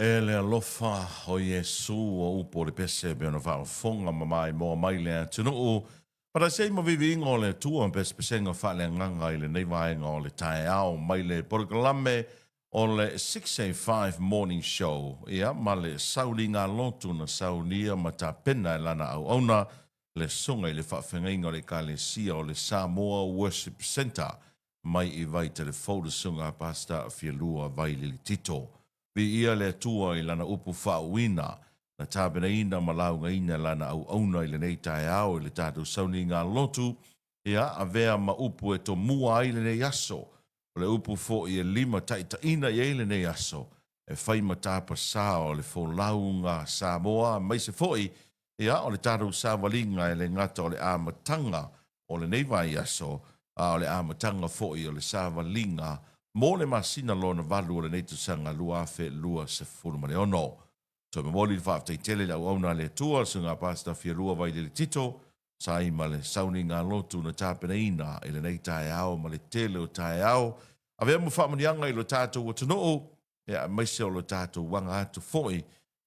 E le alofa o Iesu o upu o le pese e pei ona faafofoga ma maimoa mai le atunuu. Faatasi ma viiviiga o le Atua ma pesepesega faaleagaga i lenei vaega o le taeao mai le polokalame o le 6:05 Morning Show, ia ma le sauliga lotu na saunia ma tapena e lana auauna le susuga i le faafeagaiga o le Ekalesia o le Samoa Worship Centre mai i Vaitele-fou le susuga a Pastor Fialua Vailili Tito. Viia le Atua i Lana upu faauuina na tapenaina ma laugaina e Lana auauna i lenei taeao i le tatou sauniga lotu, ia avea ma upu e tomua ai lenei aso. O le upu foi e limataitaiina i ai lenei aso, e fai ma tapasā o le folauga Samoa aemaise foi ia o le tatou savaliga e le gata o le amataga o lenei vaiaso, a o le amataga foi o le savaliga mo le masina lona valu o lenei tausaga 2026. Toe momoli le faafetai tele i le auauna a le Atua, le Susuga Pastor Fialua Vailele Tito, sa ai ma le sauniga lotu na tapenaina i lenei taeao ma le tele o taeao. Avea ma faamanuiaga i lo tatou atunuu, aemaise o lo tatou aga atu foi i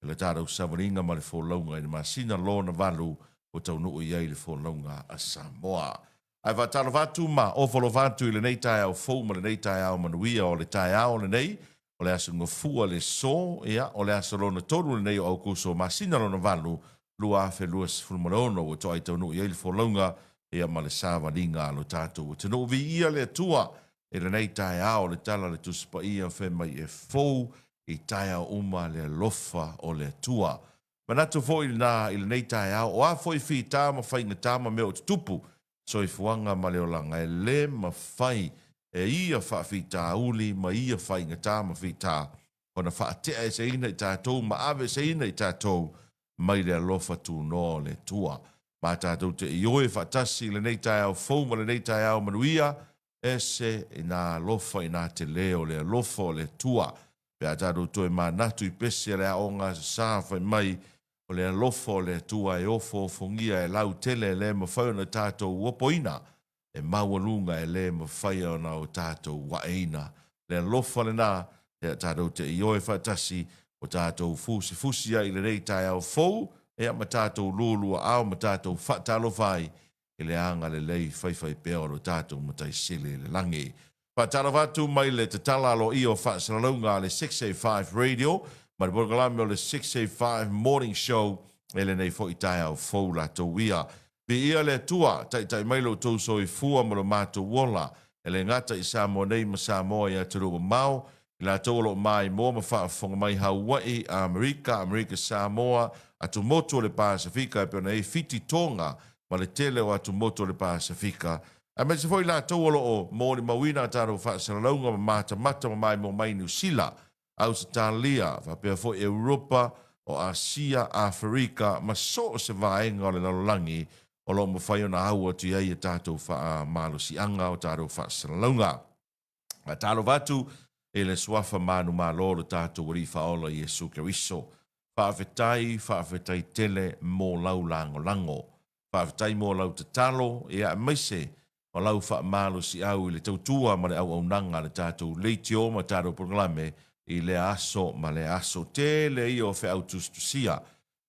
le tatou savaliga ma le folauga i le masina lona valu ua taunuu i ai le folauga a Samoa. Ae faatalofa atu ma ofo alofa atu i lenei taeao fou ma lenei taeao manuia o le taeao lenei o le aso Gafua le so, ia, o le aso lona tolu lenei o Aokuso masina lona valu 2026 ua toai taunuu i ai le folauga, ia, ma le savaliga a lo tatou atunuu. Viia le Atua i lenei taeao le tala a le Tusi Paia fai mai e fou i taeao uma le alofa o le Atua. Manatu foi lena i lenei taeao, o a foi fita ma faigata ma mea o tutupu, soifuaga ma le olaga, e le mafai e ia faafitauli ma ia faigata ma fita ona faateaeseina i tatou ma aveeseina i tatou mai le alofa tunoa o le Atua. Ma tatou te ioe faatasi i lenei taeao fou ma lenei taeao manuia, ese i nā alofa i nā telē o le alofa o le Atua. Pe a tatou toe manatu i pese a le aoga Aso Sa fai mai, o le alofa o le Atua e ofoofogia e lautele e le mafai ona tatou opoina, e maualuga e le mafai ona o tatou aeina. Le alofa lena, ia tatou te ioe faatasi, ua tatou fusifusi ai i lenei taeao fou, ia ma tatou lualuaao ma tatou faatalofa ai i le agalelei faifaipea o lo tatou Matai Sili i le lagi. Faatalofa atu mai le tatala aloaia o faasalalauga a le 685 Radio ma le polokalame o le 685 Morning Show i lenei foi taeao fou latou ia. Viia le Atua, taitai mai lo outou soifua ma lo matou ola, e le gata i Samoa nei ma Samoa i atunuu mamao, i latou o lo o maimoa ma faafofoga mai Haua'i, Amerika, Amerika Samoa, atumotu o le Pasefika e pei ona i ai Fiti, Tonga ma le tele o atumotu o le Pasefika, aemaise foi i latou o lo o molimauina a tatou faasalalauga ma matamata ma maimoa mai Niu Sila, Ausetalia, faapea foi Europa, o Asia, Aferika ma so o se vaega o le lalolagi o lo o mafai ona au atu i ai a tatou faamalosiaga o tatou faasalalauga. Faatalofa atu i le Suafa manumalo o lo tatou Alii Faaola Iesu Keriso. Faafetai, faafetai tele mo lau lagolago. Faafetai mo lau tatalo, ia aemaise o lau faamalosiau i le tautua ma le auaunaga a le tatou leitio ma tatou polokalame i lea aso ma lea aso. Tele ia o feau tusitusia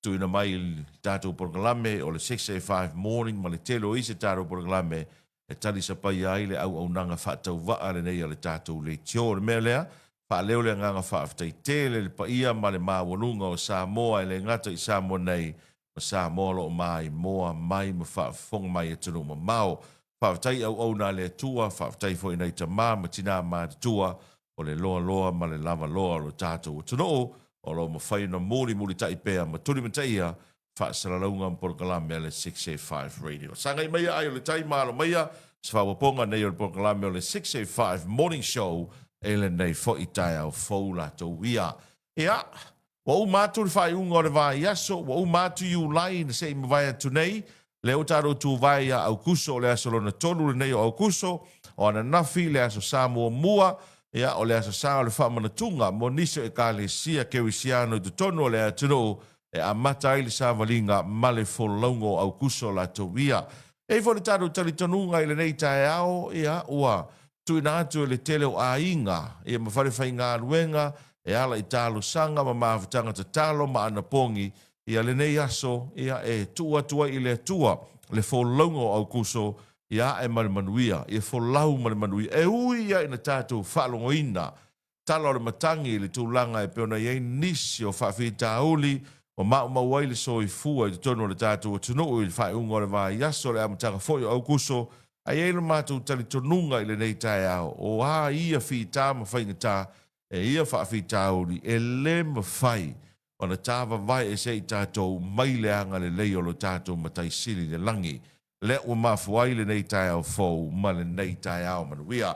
tuuina mai i le tatou polokalame o le 6:05 Morning ma le tele o isi tatou polokalame e talisapaia ai le auaunaga faatauvaa lenei a le tatou leitio. O le mea lea, faaleo le agaga faafetai tele i le paia ma le maualuga o Samoa e le gata i Samoa nei ma Samoa o lo o maimoa mai ma faafofoga mai i atunuu mamao. Faafetai i auauna a le Atua, faafetai foi i nai tama ma tinā matutua o le loaloa ma le lavaloa o lo tatou atunuu o lo o mafai ona mulimulitai pea ma tulimataia faasalalauga ma polokalame a le 685 Radio. Sagai maia ai o le tai ma alo maia se faaopoopoga nei o le polokalame o le 685 Morning Show i lenei foi taeao fou latou ia. Ia, ua uma atu le faaiuga o le vaiaso, ua uma atu Iulai na se i mavae atu nei, lea ua tatou tuvae ia Aukuso, o le aso lona tolu lenei o Aukuso, o ananafi le Aso Sa muamua, ia, o le Aso Sa o le faamanatuga mo nisi o Ekalesia Kerisiano i totonu o le atunuu e amata ai le savaliga ma le folauga o Aukuso latou ia. E i ai foi le tatou talitonuga i lenei taeao, ia, ua tuuina atu e le tele o aiga, ia, ma falefaigaluega. E ala i talosaga ma mafutaga tatalo ma anapogi ia lenei aso, ia e tuu atu ai i le Atua le folauga o Aukuso ia ae ma le manuia, ia folau ma le manuia. E ui ia ina tatou faalogoina tala o le matagi i le tulaga e pei ona i ai nisi o faafitauli ua maumau ai le soifua i totonu o le tatou atunuu i le faaiuga o le vaiaso, le amataga foi o Aukuso, ae i ai lo matou talitonuga i lenei taeao, o a ia fita ma faigata e ia faafitauli, e le mafai ona tavavae ese i tatou mai le agalelei o lo tatou Matai Sili i le lagi. Lea ua mafua ai lenei taeao fou ma lenei taeao manuia.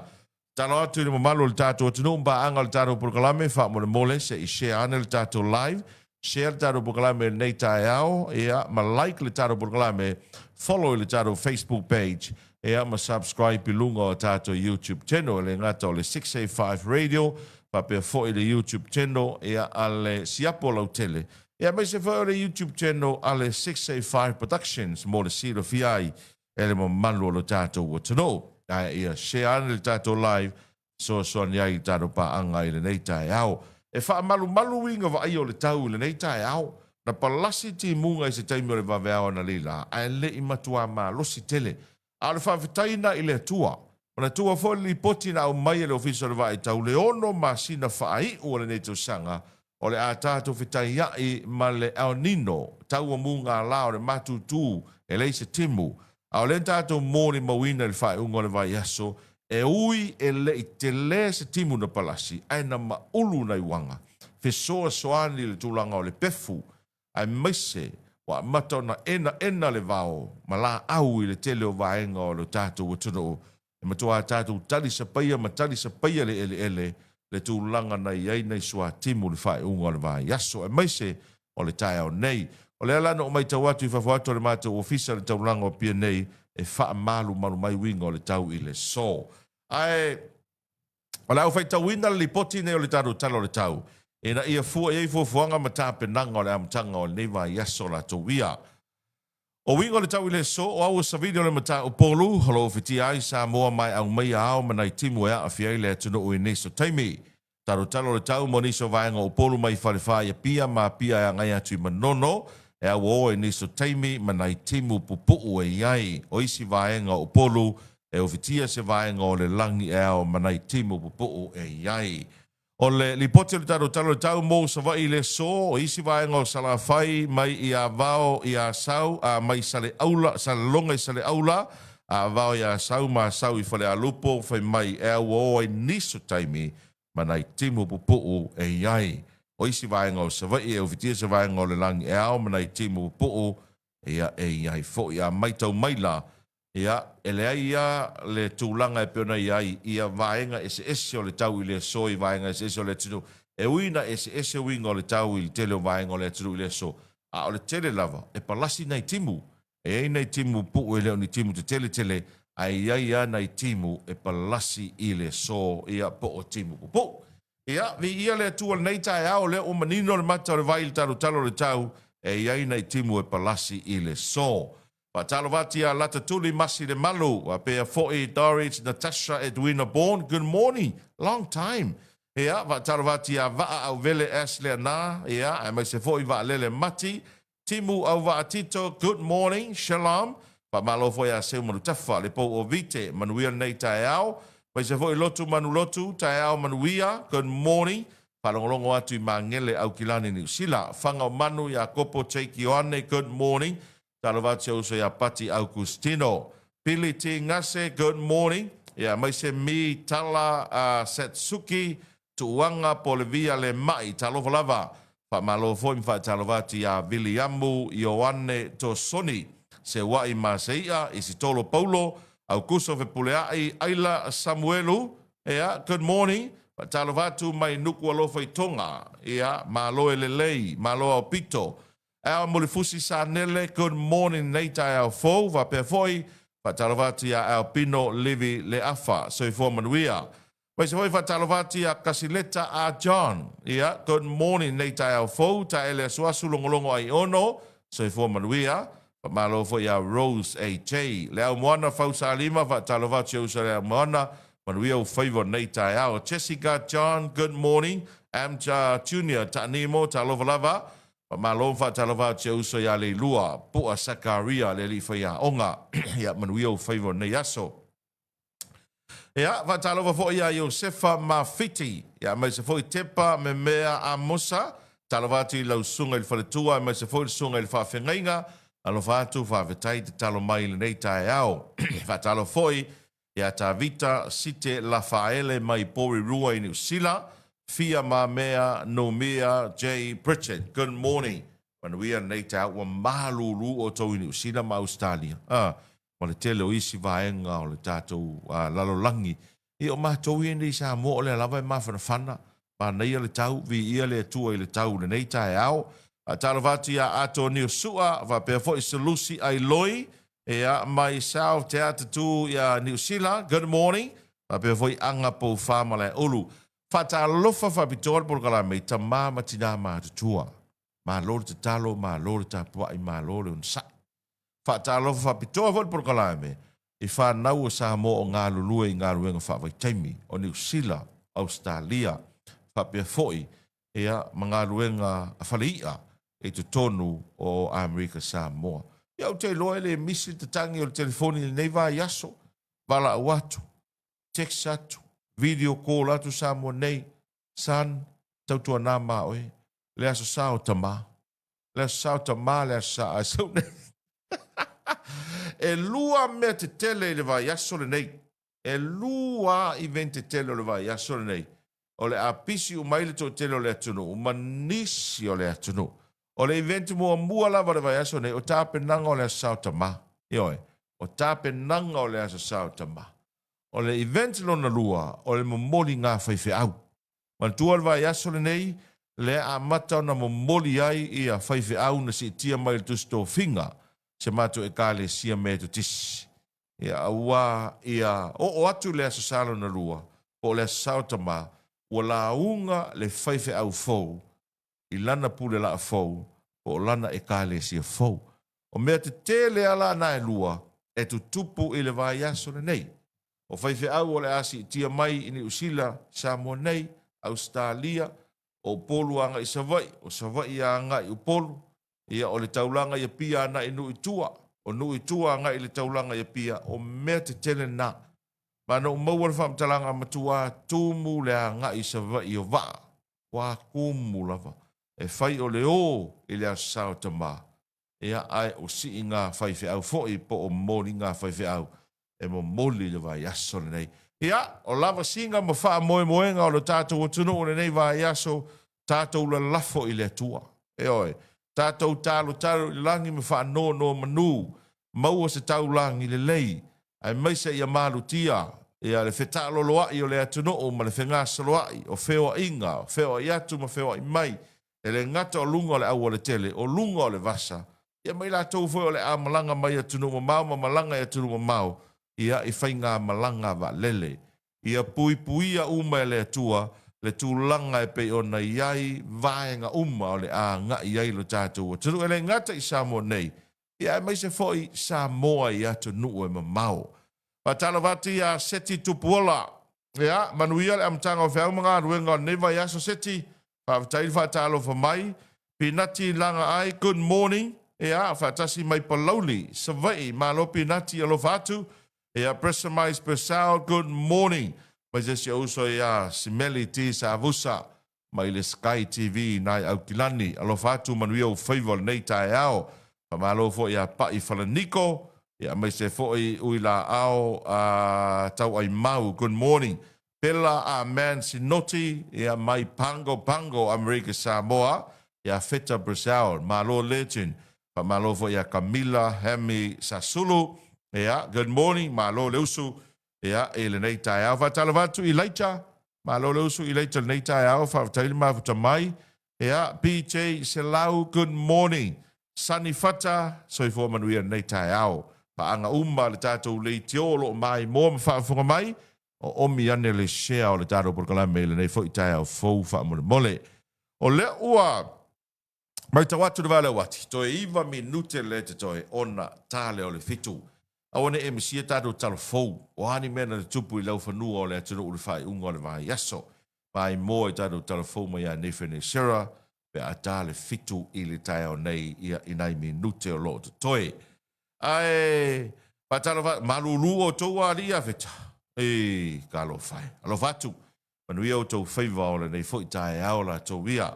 Tatalo atu i le mamalu o le tatou atunuu ma paaga o le tatou polokalame, faamolemole se i share ane le tatou live, share le tatou polokalame i lenei taeao, ia, ma like le tatou polokalame, follow i le tatou Facebook page, ia, ma subscribe i luga o tatou YouTube channel, e le gata o le 685 Radio, faapea foi le YouTube channel, ia, a le Siapo Lautele, ia, aemaise foi o le YouTube channel a le 685 Productions mo le silafia ai e le mamalu o lo tatou atunuu. Ae ia share ane le tatou live fesoasoani ai i le tatou paaga i lenei taeao. E faamalumalu uiga vaaia o le tau i lenei taeao. Na palasi timuga i se taimi o le vaveao analeila, ae le i matuā malosi tele. A o le faafetai na i le Atua. Manatua foi le lipoti na aumai e le Ofisa o le Vaaitau le ono masina faaiu o lenei tausaga, o le a tatou fetaia'i ma le El Nino, taua mugala o le matutu e leai se timu, a o lea na tatou molimauina i le faaiuga o le vaiaso, e ui e le i tele se timu na palasi, ae na maulu nai uaga fesoasoani i le tulaga o le pefu, aemaise ua amata ona enaena le vao ma laau i le tele o vaega o lo tatou atunuu. E matuā tatou talisapaia ma talisapaia le eleele le tulaga na i ai nai suatimu i le faaiuga o le vaiaso aemaise o le taeao nei. O lea la na ou maitau atu i fafo atu o le matou ofisa i le taulaga o Apia nei e faamalumalu mai uiga o le tau i le so. Ae o le a ou faitauina le lipoti nei o le tatou Tala o le Tau ina ia fua i ai fuafuaga ma tapenaga o le amataga o lenei vaiaso latou ia. O uiga o le tau i le aso, o aua savili o le matau-polu, o lo o fitia ai Samoa ma e aumaia ao ma nai timu e aafia ai le atunuu i nisi o taimi. Talotalo le tau mo nisi o vaega o Upolu mai Falefa i Apia ma Apia e agai atu i Manono, e auaoa i nisi o taimi ma nai timu pupuu e i ai. O isi vaega o Upolu, e ofitia se vaega o le lagi e ao ma nai timu pupuu e i ai. O le lipoti o le tatou Tala o le Tau mo Savaii i le aso, o isi vaega o Salafai mai i Avao i Asau, a mai Saleaula, Salelologa i Saleaula, Avao i Asau ma Asau i Falealupo, fai mai e auaoa i nisi o taimi ma nai timu pupuu e i ai. O isi vaega o Savaii e ufitia se vaega o le lagi e ao ma nai timu pupuu ia e i ai foi. A maitau mai la, Ia, e leai ia le tulaga e pei ona i ai ia vaega eseese o le tau i le aso i vaega eseese o le atunuu. E ui ina eseese uiga o le tau i le tele o vaega o le atunuu i le aso, a o le tele lava e palasi nai timu. E i ai nai timu pupuu e le o ni timu tetele tele, ae i ai lava nai timu e palasi i le aso, ia po o timu pupuu. Ia, viia le Atua i lenei taeao, o lea ua manino le mata o le vai i le talotalo o le tau, e i ai nai timu e palasi i le so. Faatalofa atu ia Lata Tuli Masi Lemalu, faapea foi Dorrit Natasha Edwina Bourne, good morning, long time. Ia, faatalofa atu ia Vaa Auvele Ashley Ana, ia, aemaise foi Vaalele Mati, Timu Auvaa Tito, good morning, shalom. Faamalo foi ia Seu Manutafa, le pou o Vite, manuia lenei taeao. Aemaise foi Lotu Manulotu, taeao manuia, good morning. Faalogologo atu i Magele Aukilani Niu Sila. Faga o Manu Iakopo Jake Ioane, good morning. Talofa atu si ou uso ia Pati Augustino. Pili T Gase, good morning. Ia, aemaise Mi Tala uh, Satsuki, Tuuaga Polevia le ma'i, talofa lava. Faamalo foi ma faatalofa atu iā Viliamu Ioane Tosoni, Seua'i Masei'a, Isitolo Paulo, Aukuso Fepulea'i, Aila Samuelu, ea, good morning. Faatalofa atu mai Nukualofa i Tonga, ia, malo e lelei, malo aopito. Ao Mulifusi Sanele, good morning nei taeao fou, faapea foi, faatalofa atu iā Alpino Livi Leafa, soifua manuia. Aemaise foi faatalofa atu ia Kasileta A John. Ia, good morning nei taeao fou, taele asuasu logologo ai ono, soifua manuia. Faamalo foi ia Rose AJ. Le Au Moana Fausalima, faatalofa atu i uso le Au Moana. Manuia ou faiva o lenei taeao. Jessica John, good morning. Amja Junior, Taanimo, talofa lava. Faamalo ma faatalofa atu si ou uso ia Leilua, Pua Sakaria, le alii faiaoga. Ia, manuia ou faiva o lenei aso. Ia, faatalofa foi ia Iosefa Mafiti, ia aemaise foi Tepa Memea Amosa. Talofa atu i lau susuga i le faletua aemaise foi le susuga i le faafeagaiga. Alofa atu, faafetai tatalo mai i lenei taeao. Faatalofa foi ia Tavita Site Lafaele mai Porirua i Niu Sila, Fia Mamea Numia J. Pritchard. Good morning. Manuia lenei taeao ua malulu outou i Niu Sila ma Ausetalia. Ah, ma le tele o isi vaega o le tatou lalolagi. Ia o matou ia nei i Samoa o lea lava e mafanafana, manaia le tau, viia le Atua i le tau i lenei taeao. Faatalofa atu ia Atonio Sua faapea foi Selusi Ailoi, ia mai South Te Atatū ia Niu Sila, good morning, faapea foi Aga Poufa Malaeulu. Faatalofa faapitoa le polokalame i tama ma tinā matutua. Malo le tatalo, malo le tapuai, malo le onosai. Faatalofa faapitoa foi le polokalame i fanau o Samoa o galulue i galuega faavaitaimi o Niu Sila, Ausetalia faapea foi ia ma galuega a fale i'a i totonu o Amerika Samoa. Ia ou te iloa e le misi le tatagi o le telefoni i lenei vaiaso, valaau atu, text atu, video call atu Samoa nei, Son, tautuana ma oe, le Aso Sa o Tama. Le Aso Sa o Tama, le Aso Sa ae sau nei. E lua mea tetele i le vaiaso lenei. E lua event tetele o le vaiaso lenei. O le a pisi uma ai le toatele o le atunuu ma nisi o le atunuu. O le event muamua lava o le vaiaso nei, o tapenaga o le Aso Sa o Tama. Ioe, o tapenaga o le Aso Sa o Tama. O le event lona lua, o le momoliga faifeau. Manatua le vaiaso lenei, lea amata ona momoli ai ia faifeau na siitia mai le Tusi Tofiga, se matou Ekalesia Metotisi. Ia auā ia oo atu le Aso Sa lona lua, po o le Aso Sa o Tama, ua lauga le faifeau fou i lana pule laa fou po o lana ekalesia fou. O mea tetele lava la na e lua e tutupu i le vaiaso lenei. O faifeau o le a siitia mai i Niu Sila, Samoa nei, Ausetalia, o Upolu agai i Savaii, o Savaii agai i Upolu, ia o le taulaga i Apia agai i Nuu i tua, o Nuu i tua agai i le taulaga i Apia, o mea tetele na. Ma na ou maua le faamatalaga matua tumu le agai i Savaii o vaa, ua tumu lava. E fai o le ō i le Aso Sa o Tama, ia ae o siiga faifeau foi po o moliga faifeau e momoli i le vaiaso lenei. Ia, o lavasiga ma faamoemoega o le tatou atunuu i lenei vaiaso, tatou lalafo i le Atua. Ioe, tatou talotalo i le lagi ma faanonomanu, maua se taulagi lelei, aemaise ia malutia ia le fetaaloloai o le atunuu ma le fegasoloai o feoaiga, o feoai atu ma feoai mai, e le gata o luga o le aualatele, o luga o le vasa, ia ma i latou foi o le a malaga mai atunuu mamao ma malaga i atunuu mamao, ia i faigamalaga vaalele. Ia puipuia uma e le Atua le tulaga e pei ona i ai vaega uma o le a agai ai lo tatou atunuu. E le gata i Samoa nei, ia aemaise foi Samoa i atunuu e mamao. Faatalofa atu ia Seti Tupuola. Ia, manuia le amataga o feau ma galuega o lenei vaiaso Seti. Faafetai le faatalofa mai. Pinati Lagaai, good morning. Ia, faatasi mai Palauli, Savaii, malo Pinati, alofa atu. Ia, Presamize Purcell, good morning. Mai se si ou uso ia Simeli T. Savusa mai le Sky TV nai Aukilani. Alofa atu manuia ou faiva o lenei taeao. Faamalo foi ia Pa'i Falaniko, ia aemaise foi Uilaao Tauaimau, good morning. Pela Amen Sinoti, ia mai Pago Pago, Amerika Samoa, ia Feta Brazil, malo legend. Faamalo foi ia Camila Hemi Sasulu, ia good morning, malo le usu, ia i lenei taeao. Faatalofa atu Elaija, malo le usu Elaija lenei taeao, faafetai le mafuta mai. Ia PJ Selau, good morning. Sunny Fata, soifua manuia lenei taeao. Paaga uma le tatou leitio o loo maimoa ma faafofoga mai, o omi ane le share o le tatou polokalame i lenei foi taeao fou faamolemole. O lea ua matau atu le valeuati, toe 9 minute le totoe ona ta lea o le 7. Aua ne i e misia tatou tala fou, o a ni mea na tutupu i laufanua o le atunuu i le faaiuga o le vaiaso. Maimoa i tatou tala fou mai ia Nathan Esera pe a ta le 7 i le taeao nei ia i nai minute o lo o totoe. Ae faatalofa, malulu outou alii ia Feta. Ei, talofa e. Alofa atu, manuia outou faiva o lenei foi taeao latou ia.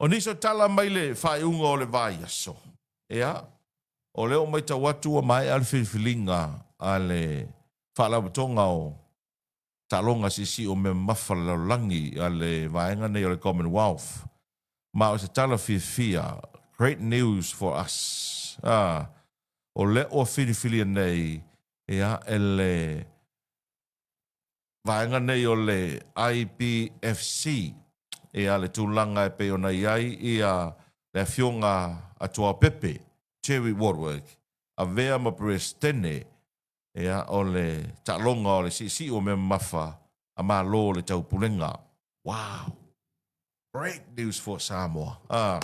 O nisi o tala mai le faaiuga o le vaiaso, ia, o lea ua matau atu ua maea le filifiliga a le Faalapotopotoga o Taaloga Siisii o Mea Mamafa a le Lalolagi a le vaega nei o le Commonwealth, ma o se tala fiafia, great news for us, a, o lea ua filifilia nei, ia, e le vaega nei o le IPFC, ia, le tulaga e pei ona i ai ia le Afioga a Tuaopepe, Terry Wardwork, avea ma Peresetene, ia, o le taaloga o le siisii o mea mamafa a Malo o le Taupulega. Wow! Great news for Samoa. Ah,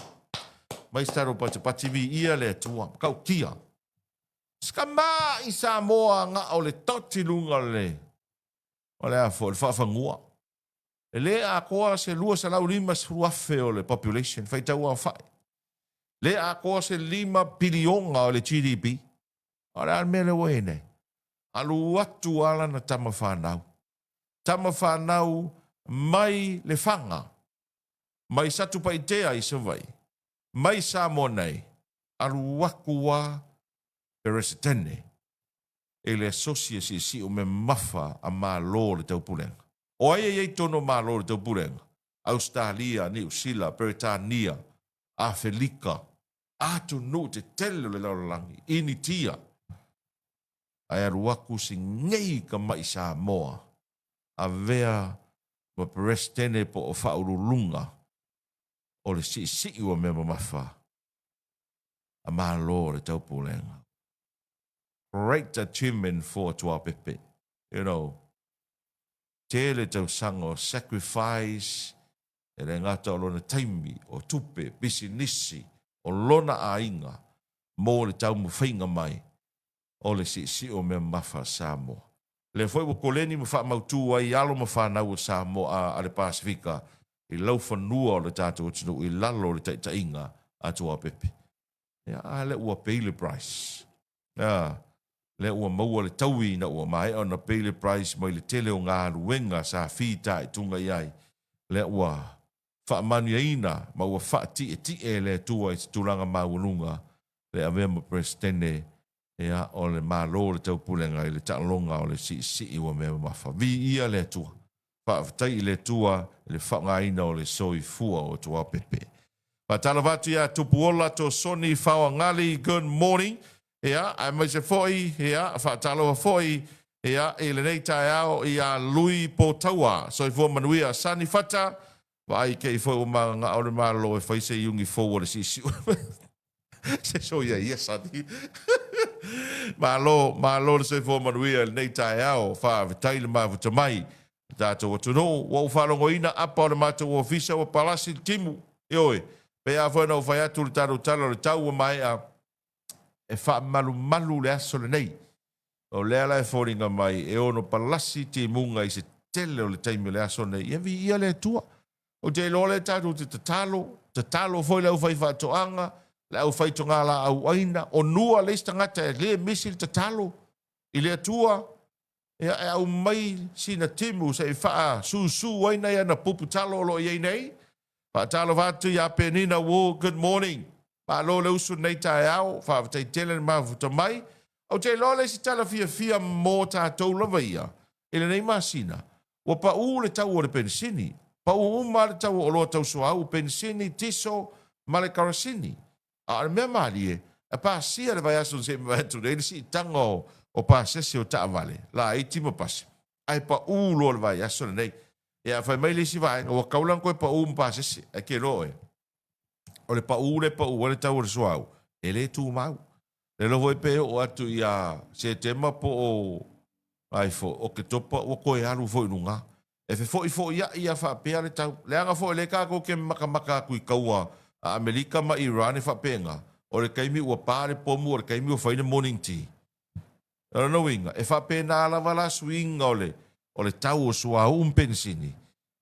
mai se tatou patipati viia le Atua. Matautia. Skamai Samoa nga o le toti luga o le o le a foi le faafanua. E le atoa se 250,000 o le population faitau aofai. Le atoa se 5 piliona o le GDP. O le a le mea lea ua i ai nei? Alu atu lava lana tama fanau. Tama fanau mai Lefaga, mai Satupaitea i Savaii, mai Samoa nei, alu atu lava Peresetene i le asosi e siisii o mea mamafa a Malo o le Taupulega. O ai e i ai totonu o Malo o le Taupulega? Ausetalia, Niu Sila, Peretania, Afelika, atunuu tetele o le lalolagi, Initia. Ae alu atu si nei tama'i Samoa, avea ma Peresetene po o Faauluuluga o le Siisii o Mea Mamafa a Malo o le Taupulega. Great achievement for Tuaopepe. You know, tele tausaga o sacrifice, e le gata o lona taimi, o tupe, pisinisi, o lona aiga mo le taumafaiga mai o le siisii o mea mamafa a Samoa. Lea foi ua koleni ma faamautu ai alo ma fanau o Samoa a le Pasefika i laufanua o le tatou atunuu i lalo o le taitaiga a Tuaopepe. Ia, a lea ua pay le price. A, lea ua maua le taui ina ua maea ona pay le price mai le tele o galuega sa fitaituga i ai. Lea ua faamanuiaina ma ua faatietie e le Atua i se tulaga maualuga le avea ma Peresetene ia, o le Malo o le Taupulega i le taaloga o le siisii ua mea mamafa. Viia le Atua! Faafetai i le Atua i le faaaogaina o le soifua o Tuaopepe. Faatalofa atu ia Tupuola Tosoni Faoagali, good morning. Ia, aemaise foi, ia, faatalofa foi, ia, i lenei taeao ia Lui Potaua. Soifua manuia. Sani Fata, vaai kei foi ua magagao le Malo e fai se iugi fou o le siisiu. Se soia ia Sani. Malo, malo le soifua manuia i lenei taeao. Faafetai le mafuta mai. Le tatou atunuu, ua ou faalogoina apa o le matou ofisa ua palasi le timu. Ioe, pei lava foi ona ou fai atu i le tatou tala o le tau ua maea e faamalumalu le aso lenei. O lea la e foliga mai e ono palasi timuga i se tele o le taimi o le aso lenei. Ia viia le Atua. Ou te iloa lea tatou te tatalo, tatalo foi le aufaifaatoaga, le aufaitogalaauaina, onua le isi tagata e le misi le tatalo i le Atua, ia e aumai sina timu se i faasusu ai nai ana pupu talo o lo o i ai nei. Faatalofa atu ia Penina Wu, good morning. Malo le usu lenei taeao, faafetai tele le mafuta mai. Ou te iloa le isi tala fiafia mo tatou lava ia i lenei masina, ua pau le tau o le penisini. Pau uma lava le tau o oloa tau suauu, penisini, tiso ma le karasini. A o le mea malie, e pasia le vaiaso na se i mavae atu nei le siitaga o pasese o taavale, laiti ma pasi, ae pau loa le vaiaso lenei. Ia, fai mai le isi vaega, ua tatau la ona toe pau ma pasese, ae te iloa oe, o le pau lea e pau ai le tau o le suauu, e le tumau. Le iloa foi pe oo atu ia Setema po o ai foi, Oketopa ua toe alu foi i luga. E fefoifoiai lava faapea le tau. Leaga foi o lea tatou te matamata atu i taua a Amerika ma Iran e faapena, o le taimi ua pa le pomu o le taimi ua fai le morning tea. O lona uiga, e faapena lava la suiga o le, o le tau o suauu ma penisini,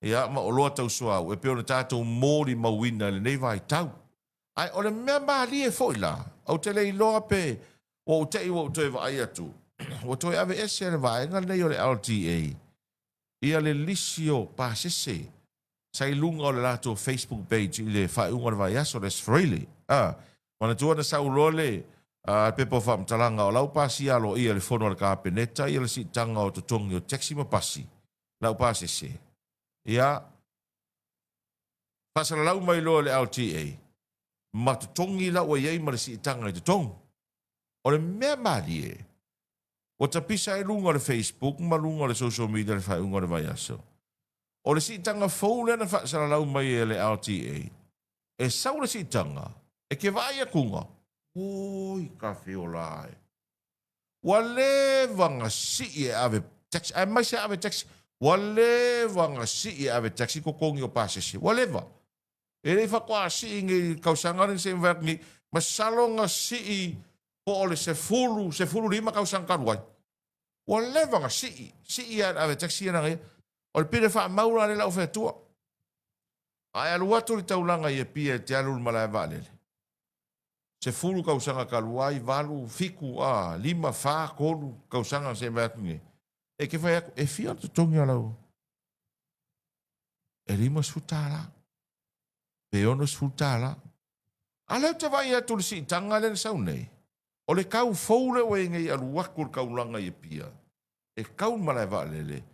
ia, ma oloa tau suauu e pei ona tatou molimauina i lenei vaitau. Ae o le mea malie foi la, ou te le iloa pe ua ou te i ua ou toe vaai atu, ua toe aveese e le vaega lenei o le LTA ia le lisi o pasese sa i luga o le latou Facebook page i le faaiuga o le vaiaso, le Aso Faraile. A, manatua na sau loa le a, pepa o faamatalaga o la ua pasia aloaia e le fono a le Kapeneta ia le siitaga o totogi o taxi ma pasi, lau pasese. Ia, faasalalau mai loa e le LTA ma totogi la ua i ai ma le siitaga i totonu. O le mea malie, ua tapisa ai luga o le Facebook ma luga o le social media i le faaiuga o le vaiaso. O le siitaga fou lea na faasalalau mai e le LTA, e sau le siitaga, e ke vaai atuga, oi ka fiola e. Ua leva na sii e ave taxi, aemaise ave taxi, ua leva na sii e ave taxi totogi o pasese, ua leva. E le i faatoa sii nei tausaga lea na se i mavae atu nei, masalo na sii po o le 10, 15 tausaga talu ai. Ua leva na sii, sii lava e le ave taxi ia lana ia. O le pine faamau la lea la ua fai atua. A e alu atu i le taulaga i Apia e te alu i le malae vaalele, 10 tausaga talu ai, 8, 7, a, 5, 4, 3 tausaga na se i mavae atu nei, e te fai atu, e fia le totogi o lau e $50 pe $60. A lea ou te vaai atu i le siitaga lea na sau nei, o le tau fou lea ua i ai nei alu atu i le taulaga i Apia, e tau i le malae vaalele,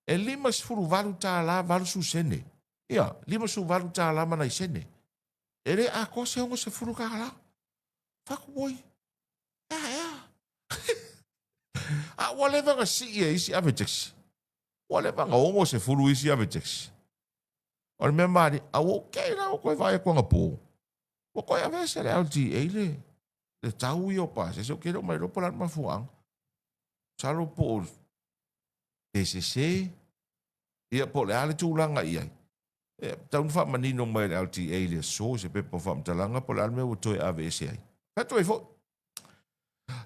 e $58 80 sene. Ia, $58 ma nai sene. E le atoa se $60. Fatu oi, ea ea. A ua leva na sii e isi ave taxi. Ua leva na 60 isi ave taxi. O le mea malie, a ua ou kei la ua toe vaai atu anapo, ua toe aveese le LTA le, le tau ia o pasese, ou te le o mailoa po o le a le mafuaaga. Masalo po o pe sese, ia po o le a le tulaga i ai. E tatau ona faamanino mai e le LTA i le aso i se pepa o faamatalaga po o le a le mea ua toe aveese ai. Fai atu ai foi.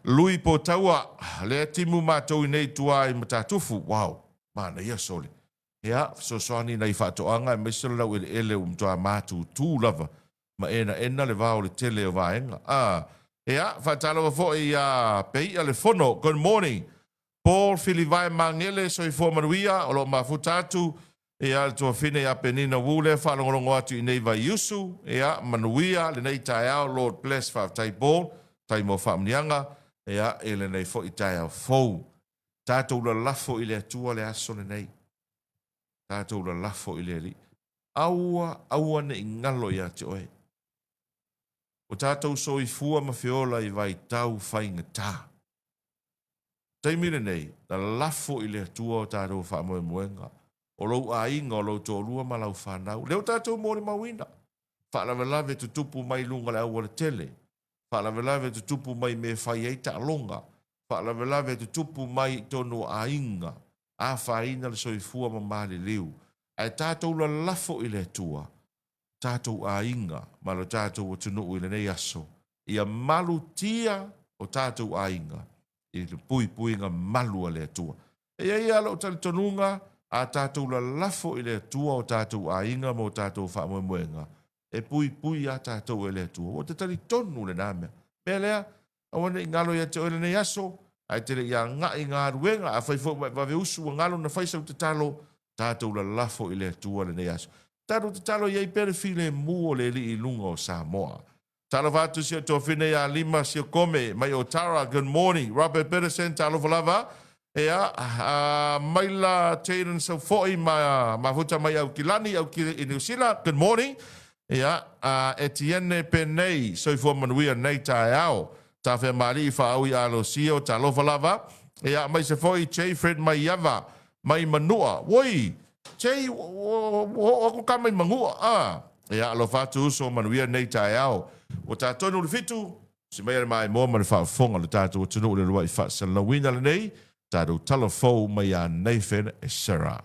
Lui Potaua, lea timu matou i nei i tua i Matatufu. Wow, manaia sole. Ia, fesoasoani i nai faatoaga aemaise o le laueleele ua matua matutu lava ma enaena le vao o le tele o vaega. Ah, ia, faatalofa foi ia Pei'a le Fono. Good morning. Paul Filivae Magele, soifua manuia, o lo o mafuta atu ia le tuafine ia Penina Wu lea e faalogologo atu i nei vaiusu. Ia, manuia lenei taeao, Lord bless, faafetai Paul, faafetai mo faamuniaga, ia, i lenei foi taeao fou. Tatou lalafo i le Atua le aso lenei. Tatou lalafo i le Alii. Aua, aua ne i galo ia te oe. Ua tatou soifua ma feola i vaitau faigata. Taimi lenei, na lafo i le Atua o tatou faamoemoega, o lou aiga, o lou toalua ma lau fanau. Lea ua tatou molimauina, faalavelave tutupu mai luga o le aualatele, faalavelave tutupu mai mea e fai ai taaloga, faalavelave tutupu mai i totonu o aiga, afaina le soifua ma maliliu. Ae tatou lalafo i le Atua, tatou aiga ma lo tatou atunuu i lenei aso, ia malutia o tatou aiga i le puipuiga malu a le Atua. E i ai lava lou talitonuga, a tatou lalafo i le Atua o tatou aiga ma o tatou faamoemoega, e puipui lava tatou e le Atua. Ua ou te talitonu lena mea. Mea lea, aua ne i galo ia te oe lenei aso, ae te le i agai i galuega, afai foi ua e vave usu ua galo na fai sau tatalo, tatou lalafo i le Atua lenei aso. Tatou tatalo i ai pea le filemu o le Alii i luga o Samoa. Talofa atu si ou tuafine ia Lima Siokome mai Otara, good morning. Robert Peterson, talofa lava. Ea, a, maila Jayden Saufoi ma mafuta mai Aukilani, Aukili i Niu Sila, good morning. Ia, a Etienne Penei, soifua manuia nei taeao. Tafeamalii Faaui Alosio, talofa lava. Ia, aemaise foi J. Fred Maiava, mai Manua. Woi, J, ua oo atu ka mai Manua, a. Ia, alofa atu uso, manuia nei taeao. Ua ta tonu le fitu, si maia le maimoa ma le faafofoga o le tatou atunuu i le uluai faasalalauina lenei, tatou tala fou mai ia Nathan Esera.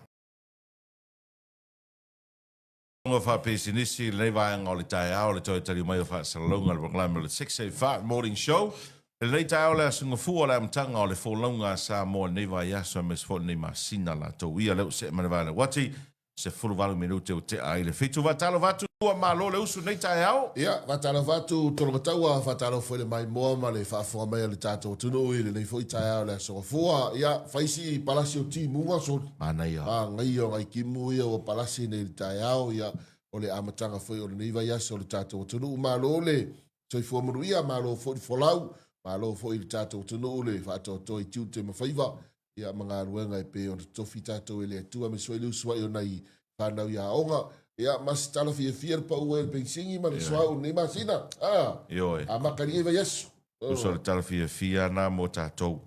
Tulaga faapisinisi i lenei vaega o le taeao, le toe taliu mai o faasalalauga o le polokalame o le 685 Morning Show. I lenei taeao le Aso Gafua o le amataga o le folauga a Samoa i lenei vaiaso aemaise foi lenei masina latou ia lea ua see ma le vae uati 18 minute ua tea ai le 7. Faatalofa atu ua malo le usu lenei taeao. Ia, faatalofa atu Tologataua, faatalofa foi i le maimoa ma le faafofoga mai a le tatou atunuu i lenei foi taeao i le Aso Gafua. Ia, fai si palasi o timuga soli. Manaia. Manaia o nai timu ia ua palasi nei i le taeao, ia, o le amataga foi o lenei vaiaso o le tatou atunuu. Malo le soifua manuia, malo foi le folau, malo foi i le tatou atunuu le faatoatoa i tiute ma faiva, ia ma galuega e pei ona totofi tatou e le Atua, aemaise foi le usuai o nai fanau i aoga. Ia, ma se tala fiafia le pau ai o le penisini ma le suauu i lenei masina. Ah, Ioe. amata i lenei vaiaso. Tusa o le tala fiafia na mo tatou.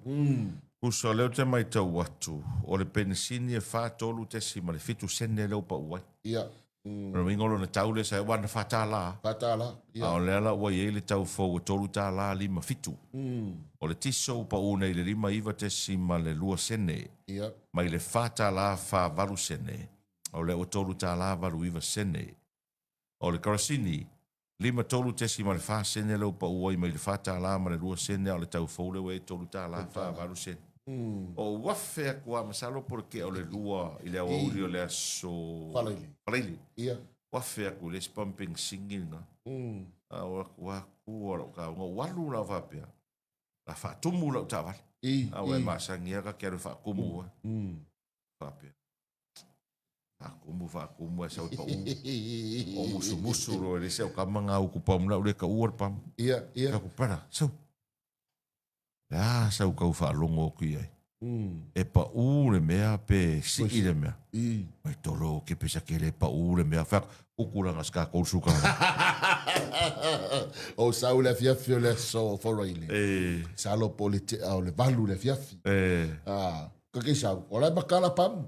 Tusa o lea ou te matau atu, o le penisini e 43.7 sene lea ua pau ai. Ia. O le uiga o lona tau lea sa i ai, aua na $4. $4, ia. A o lea la ua i ai le tau fou e $3.57. O le tiso ua pau nei i le 59.2 sene. Ia. Mai le $4.48 sene, o lea ua $3.89 sene. O le kerosene, 53.4 sene lea ua pau ai mai le $4 ma le 2 sene, a o le tau fou lea ua i ai $3.48 sene. O ou afe atu lava, masalo po o le tea o le 2 i le aoauli o le aso Falaili. Falaili. Ia. Ou afe atu i le isi pump penisini lena. A o atu lava tu lau taoga, ou alu la faapea, la faatumu lau taavale. A ua e masani lava ta te alu e faatumu ai. Faapea. Faatumu, faatumu ae sau e pau. O musumusu loa e le isi au tama na utu pamu lau le taua le pamu. Ia, ia. Aku pala, sau. Le a sau tau faalogo atu i ai. E pau le mea pe sii le mea. Mai tolo ke pesa ke le pau le mea. Fai atu, uku langa ska kou suka. O sau le afiafi o le aso Faraile. E. Salo po le tea o le 8 le afiafi. E. Ah, ka ke sau. O la makala pam.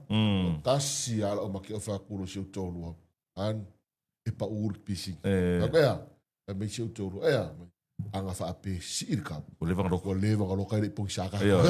Tasi ala o make o fa kulo si o tolu. An e pa ur pisi. E. Ka ea. E mai si o tolu. Ea. Anga fa ape si i ka. Ua leva na loko. Ua leva na loka i le pong saka. Ioe.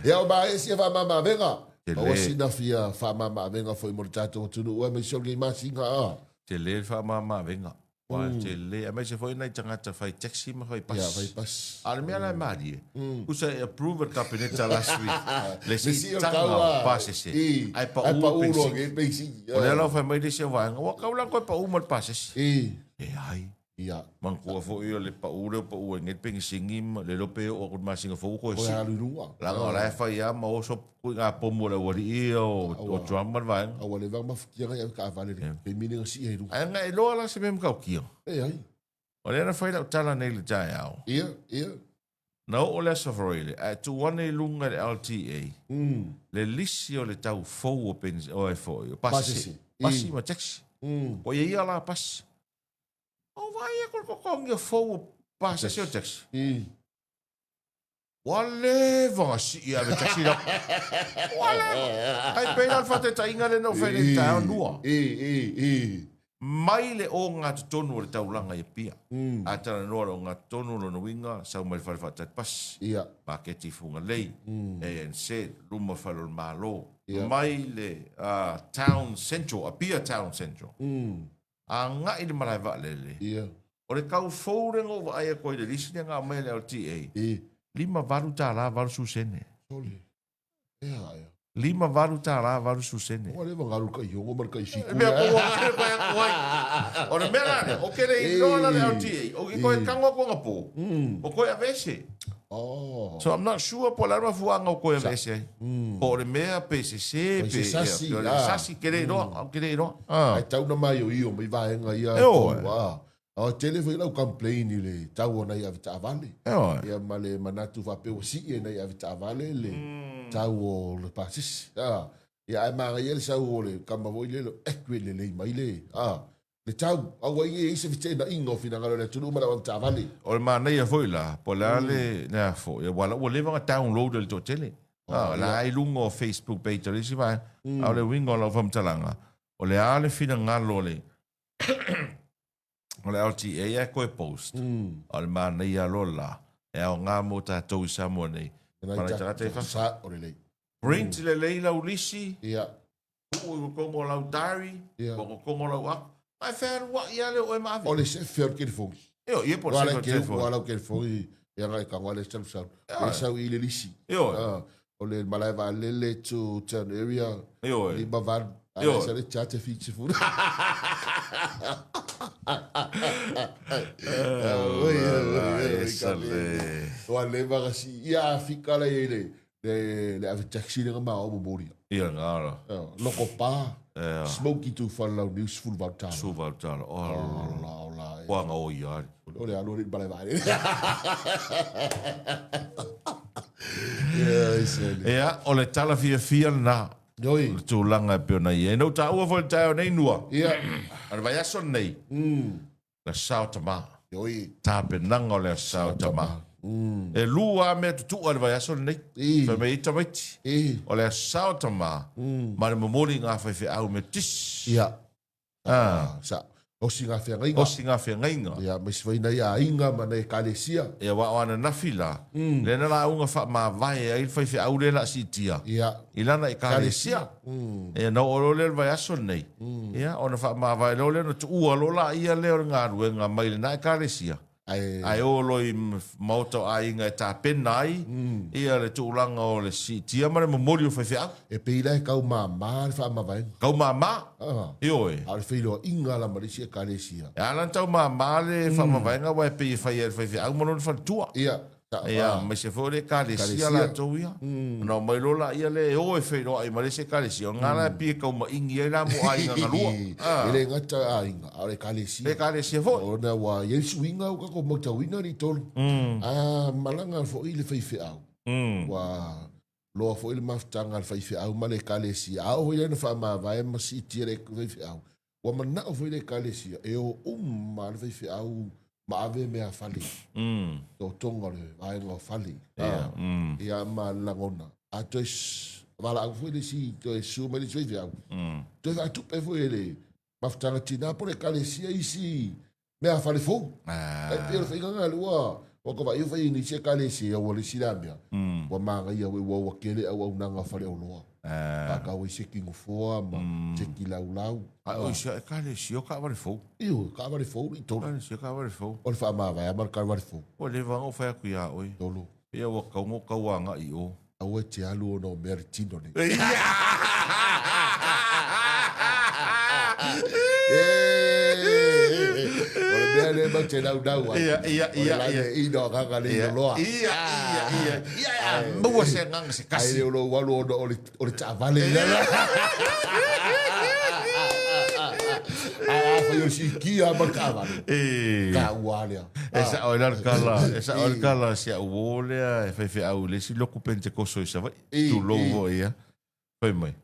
Ia o ma e sia fa mama venga. Tele. Aua sina fia fa mama venga foi mo le tatou atunuu aemaise o lenei masina a. Tele le faamama-avega. Aua tele, aemaise foi nai tagata fai taxi ma fai bus. Ia, fai bus. A o le mea la e malie, tusa e approve e le Kapeneta last week le Le sii o le siitaga tau o a, pasese, i, ae ae pau pau le loa penisini. nei penisini. O lea la ua fai mai le isi au vaega, ua tau la ona toe pau ma le pasese. I. Leai. Ia. Manatua foi o le pau lea ua pau ai nei le penisini ma le iloa pe oo atu i le masina fou ua toe Toe sii. alu i luga. Leaga o la e fai lava ma oso ituaiga pomu a le aualii ia o Trump ma le vaega. A ua leva ona mafutia nai ave taavale i le taimi lea na sii ai i luga. Ae na iloa la se mea matautia. Leai. O lea na fai lau tala nei i le taeao. Ia, ia. Na oo le Aso Faraile ae tuu ane i luga i le LTA le lisi o le tau fou o peni, o e foi, o pasese. Pasese. Pasi ma taxi. O ia ia la pasi. O vaai aku le totogi fou o pasese o taxi. Ua leva ona sii ave taxi la. Ua leva. Ai pei la le faataitaiga lea na ou fai nei i le taeao lua. I, i, i. Mai le ogatotonu o le taulaga i Apia. A talanoa le ogatotonu, lona uiga, sau mai le fale faatali pasi, Ia. maketi i Fugalei, ANZ, luma o le fale o le Malo, Ia. mai le Town Central, Apia Town Central, agai i le malae vaalele. Ia. O le tau fou lea na ou vaai atu ai i le lisi lea na aumai e le LTA, I. $58 80 sene. Sole. Ea, ea. $58 80 sene. Ua leva ona alu le tai 6 ma le tai 7. Le mea ko ua kele koe atu ai. O le mea la lea, o ke le iloa la le LTA, o ki koe tango atu anapo, o koe aveese. Oh. So I'm not sure po o le a le mafuaaga o koe aveese ai. Po o le mea pe sese, Pe pe, se sasi, pe o le ah. sasi, ke le iloa, ke le iloa. Ah. Ai tau na maioio mai vaega ia E oe. tolu, ah. A o tele foi lau complain i le tau o nai avetaavale. E oe. Ia ma le manatu faapea ua sii e nai avetaavale le tau o le pasese. Ah. Ia ae manaia le sau o le kama foi lele accurate lelei mai le, ah, le tau. Aua i ai se feteenaiga o finagalo o le atunuu ma lau avetaavale. O le manaia foi la, po o le a le, le a foi, aua la ua leva ona download e le toatele. Ah, la i luga o Facebook page o le isi vaega. A o le uiga o lau faamatalaga, o le a le finagalo o le o le LTA ae toe post. A o le manaia loa la, e aoga mo tatou i Samoa nei. Nai Palai tagata i fafo. Sa o lelei. Print lelei lau lisi, Ia. tuu i totonu o lau diary, Ia. po o totonu o lau app. Ae fealuai lava lea o oe ma ave. O le sefe o le telefoni. Ioe, ia po o le sefe o le telefoni. Ua ala o telefoni e agai i tago le salu salu. E sau i le lisi. Ioe. O le malae vaalele to town area. Ioe. 58. Ioe. Ae sa le charge 70. Ua leva na si ia fika la i le le le ave taxi le ma o momoli. Ia ngara. Loko pa. Smoky tu whalau niu 18 tala. 18 tala. Oh, la la. Kuanga o ia ari. O le alu le bale vale. Ia, o le tala fiafia lena. Oi. Le tulaga e pei ona i ai. Na ou taua foi le taeao nei Nua. Ia. O le vaiaso lenei. Le Sao Tama. Oi. Tapenaga o le Aso Sao Tama. E lua lava mea tutu'a i le vaiaso lenei. Fai mai ai tamaiti. O le Aso Sao Tama ma le momoli i ngā faifeau Metotisi. Ia. Ah. Sa, osi ngā wheangaiga. Osi ngā wheangaiga. Ia, ma isi foi nai aiga ma nai ekalesia. Ia, aua o ananafi la, mm. lea na lauga faamavae ai le faifeau lea la siitia. Ia. I lana ekalesia. Mm. Ia, na oo loa lea i le vaiaso lenei. Ia, ona faamavae loa lea ona tuua loa laia lea o le galuega mai lena ekalesia. Ae, Ae o loa i maota o aiga e tapena ai ia le tulaga o le siitia ma le momoli o faifeau. E pei la e kau māmā le faamavaega. Kau māmā? Ah. Ioe. A o le feiloaiga la ma le isi ekalesia. E ala ona tau māmā le faamavaega aua e pei e fai ai e le faifeau ma lona faletua. Ia. Ia, aemaise foi o le ekalesia latou ia. Ona omai loa laia lea e o e feiloai ma le isi ekalesia, o lena la e pei e tau maigi ai la mo aiga galua. E le gata aiga, a o le ekalesia. Le ekalesia foi. Ona ua i ai suiga ua tatou matauina ni tolu. A malaga foi le faifeau, ua loa foi le mafutaga a le faifeau ma le ekalesia. A oo foi lea ina faamavae ma siitia le faifeau, Ua manao foi le Ekalesia e o uma le faifeau ma ave mea fale. Totoga o le vaega o fale. Ia ma lagona. A toe valaau foi le isi, toe susu mai le isi faifeau. Toe faatupe foi e le mafutaga tina po o le Ekalesia isi mea fale fou. E pei o le faiga lena ua ua ka vaai o fai i nisi ekalesia ua le isi la mea. Ua manaia ua ua tele auaunaga o faleoloa. Faatau ai seki nofoa ma seki laulau. A o isi ekalesia o taavale fou. Ioe, taavale fou i tolu. Ekalesia taavale fou. O le faamavae ma le taavale fou. Ua leva ona ou fai atu iā oe. Tolu. Ia ua tatau ona ou tau agai i o. Aua e te alu ona o mea le tino nei. O le mea lea matou te naunau ai. Ia, ia, ia, O le ia. ina o agaga le ina loa. Ia, ia, ia. Ia, ia, maua se agaga se Ai kasi. le o lou alu ona o le, o le taavale ia. Ae afai o le sikia ma le taavale. E. Taua lea. E sao ai la le tala, e sao ai le tala a si au uo lea e faifeau i le isi lotu Pentekoso i Savaii, tulou foi ia. Fai mai,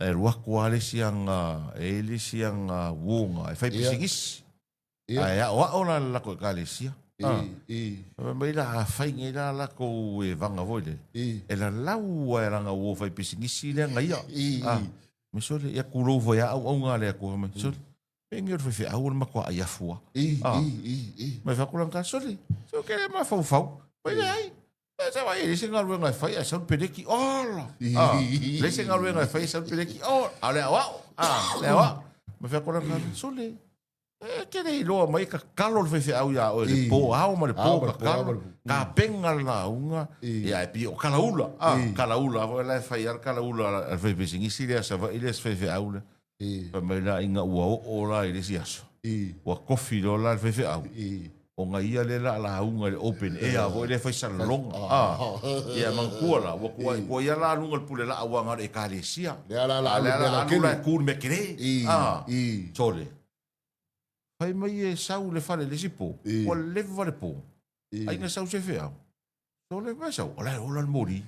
e alu atu lava le isi aga, e i ai le isi aga uoga e fai pisinisi, ae aoao la le latou ekalesia. Fai mai la, a fai nei la latou evaga foi lele, e lalau lava e lana uo fai pisinisi lea na ia. Mai sole, ia tulou foi a auauna a le Atua mai, sole. Pei o le faifeau o le matua ai afu a. Mai fai atu lana tala, sole, se ou te le mafaufau. Mai leai. E sa vai, e leai se galuega e fai ae sau le peleki. Ola! Leai se galuega e fai ae sau le peleki. Ola! A o le aoao. Le aoao. Mai fai atu lana tala, sole, e te le iloa mai e tatalo le faifeau iā oe i le po ao ma le po tatalo. Tapena le lauga, ia e pei o kalaula. Kalaula foi la e fai lava le kalaula a le faipisinisi lea a Savaii lea si faifeau lea. Fai mai la ina ua oo la i le isi aso, ua kofi loa la le faifeau, ona ia lea la lauga i le open air foi lea fai salaloga. Ia manatua la, ua tua tua ia la luga le pule laa aua na o le ekalesia. Lea la la A lea alu la mea alu la lautele. e ku le mea kele. Sole. Fai mai e sau i le fale i le isi po, ua leva le po. Ai na sau se feau. Sole mai sau, o la e ola le moli.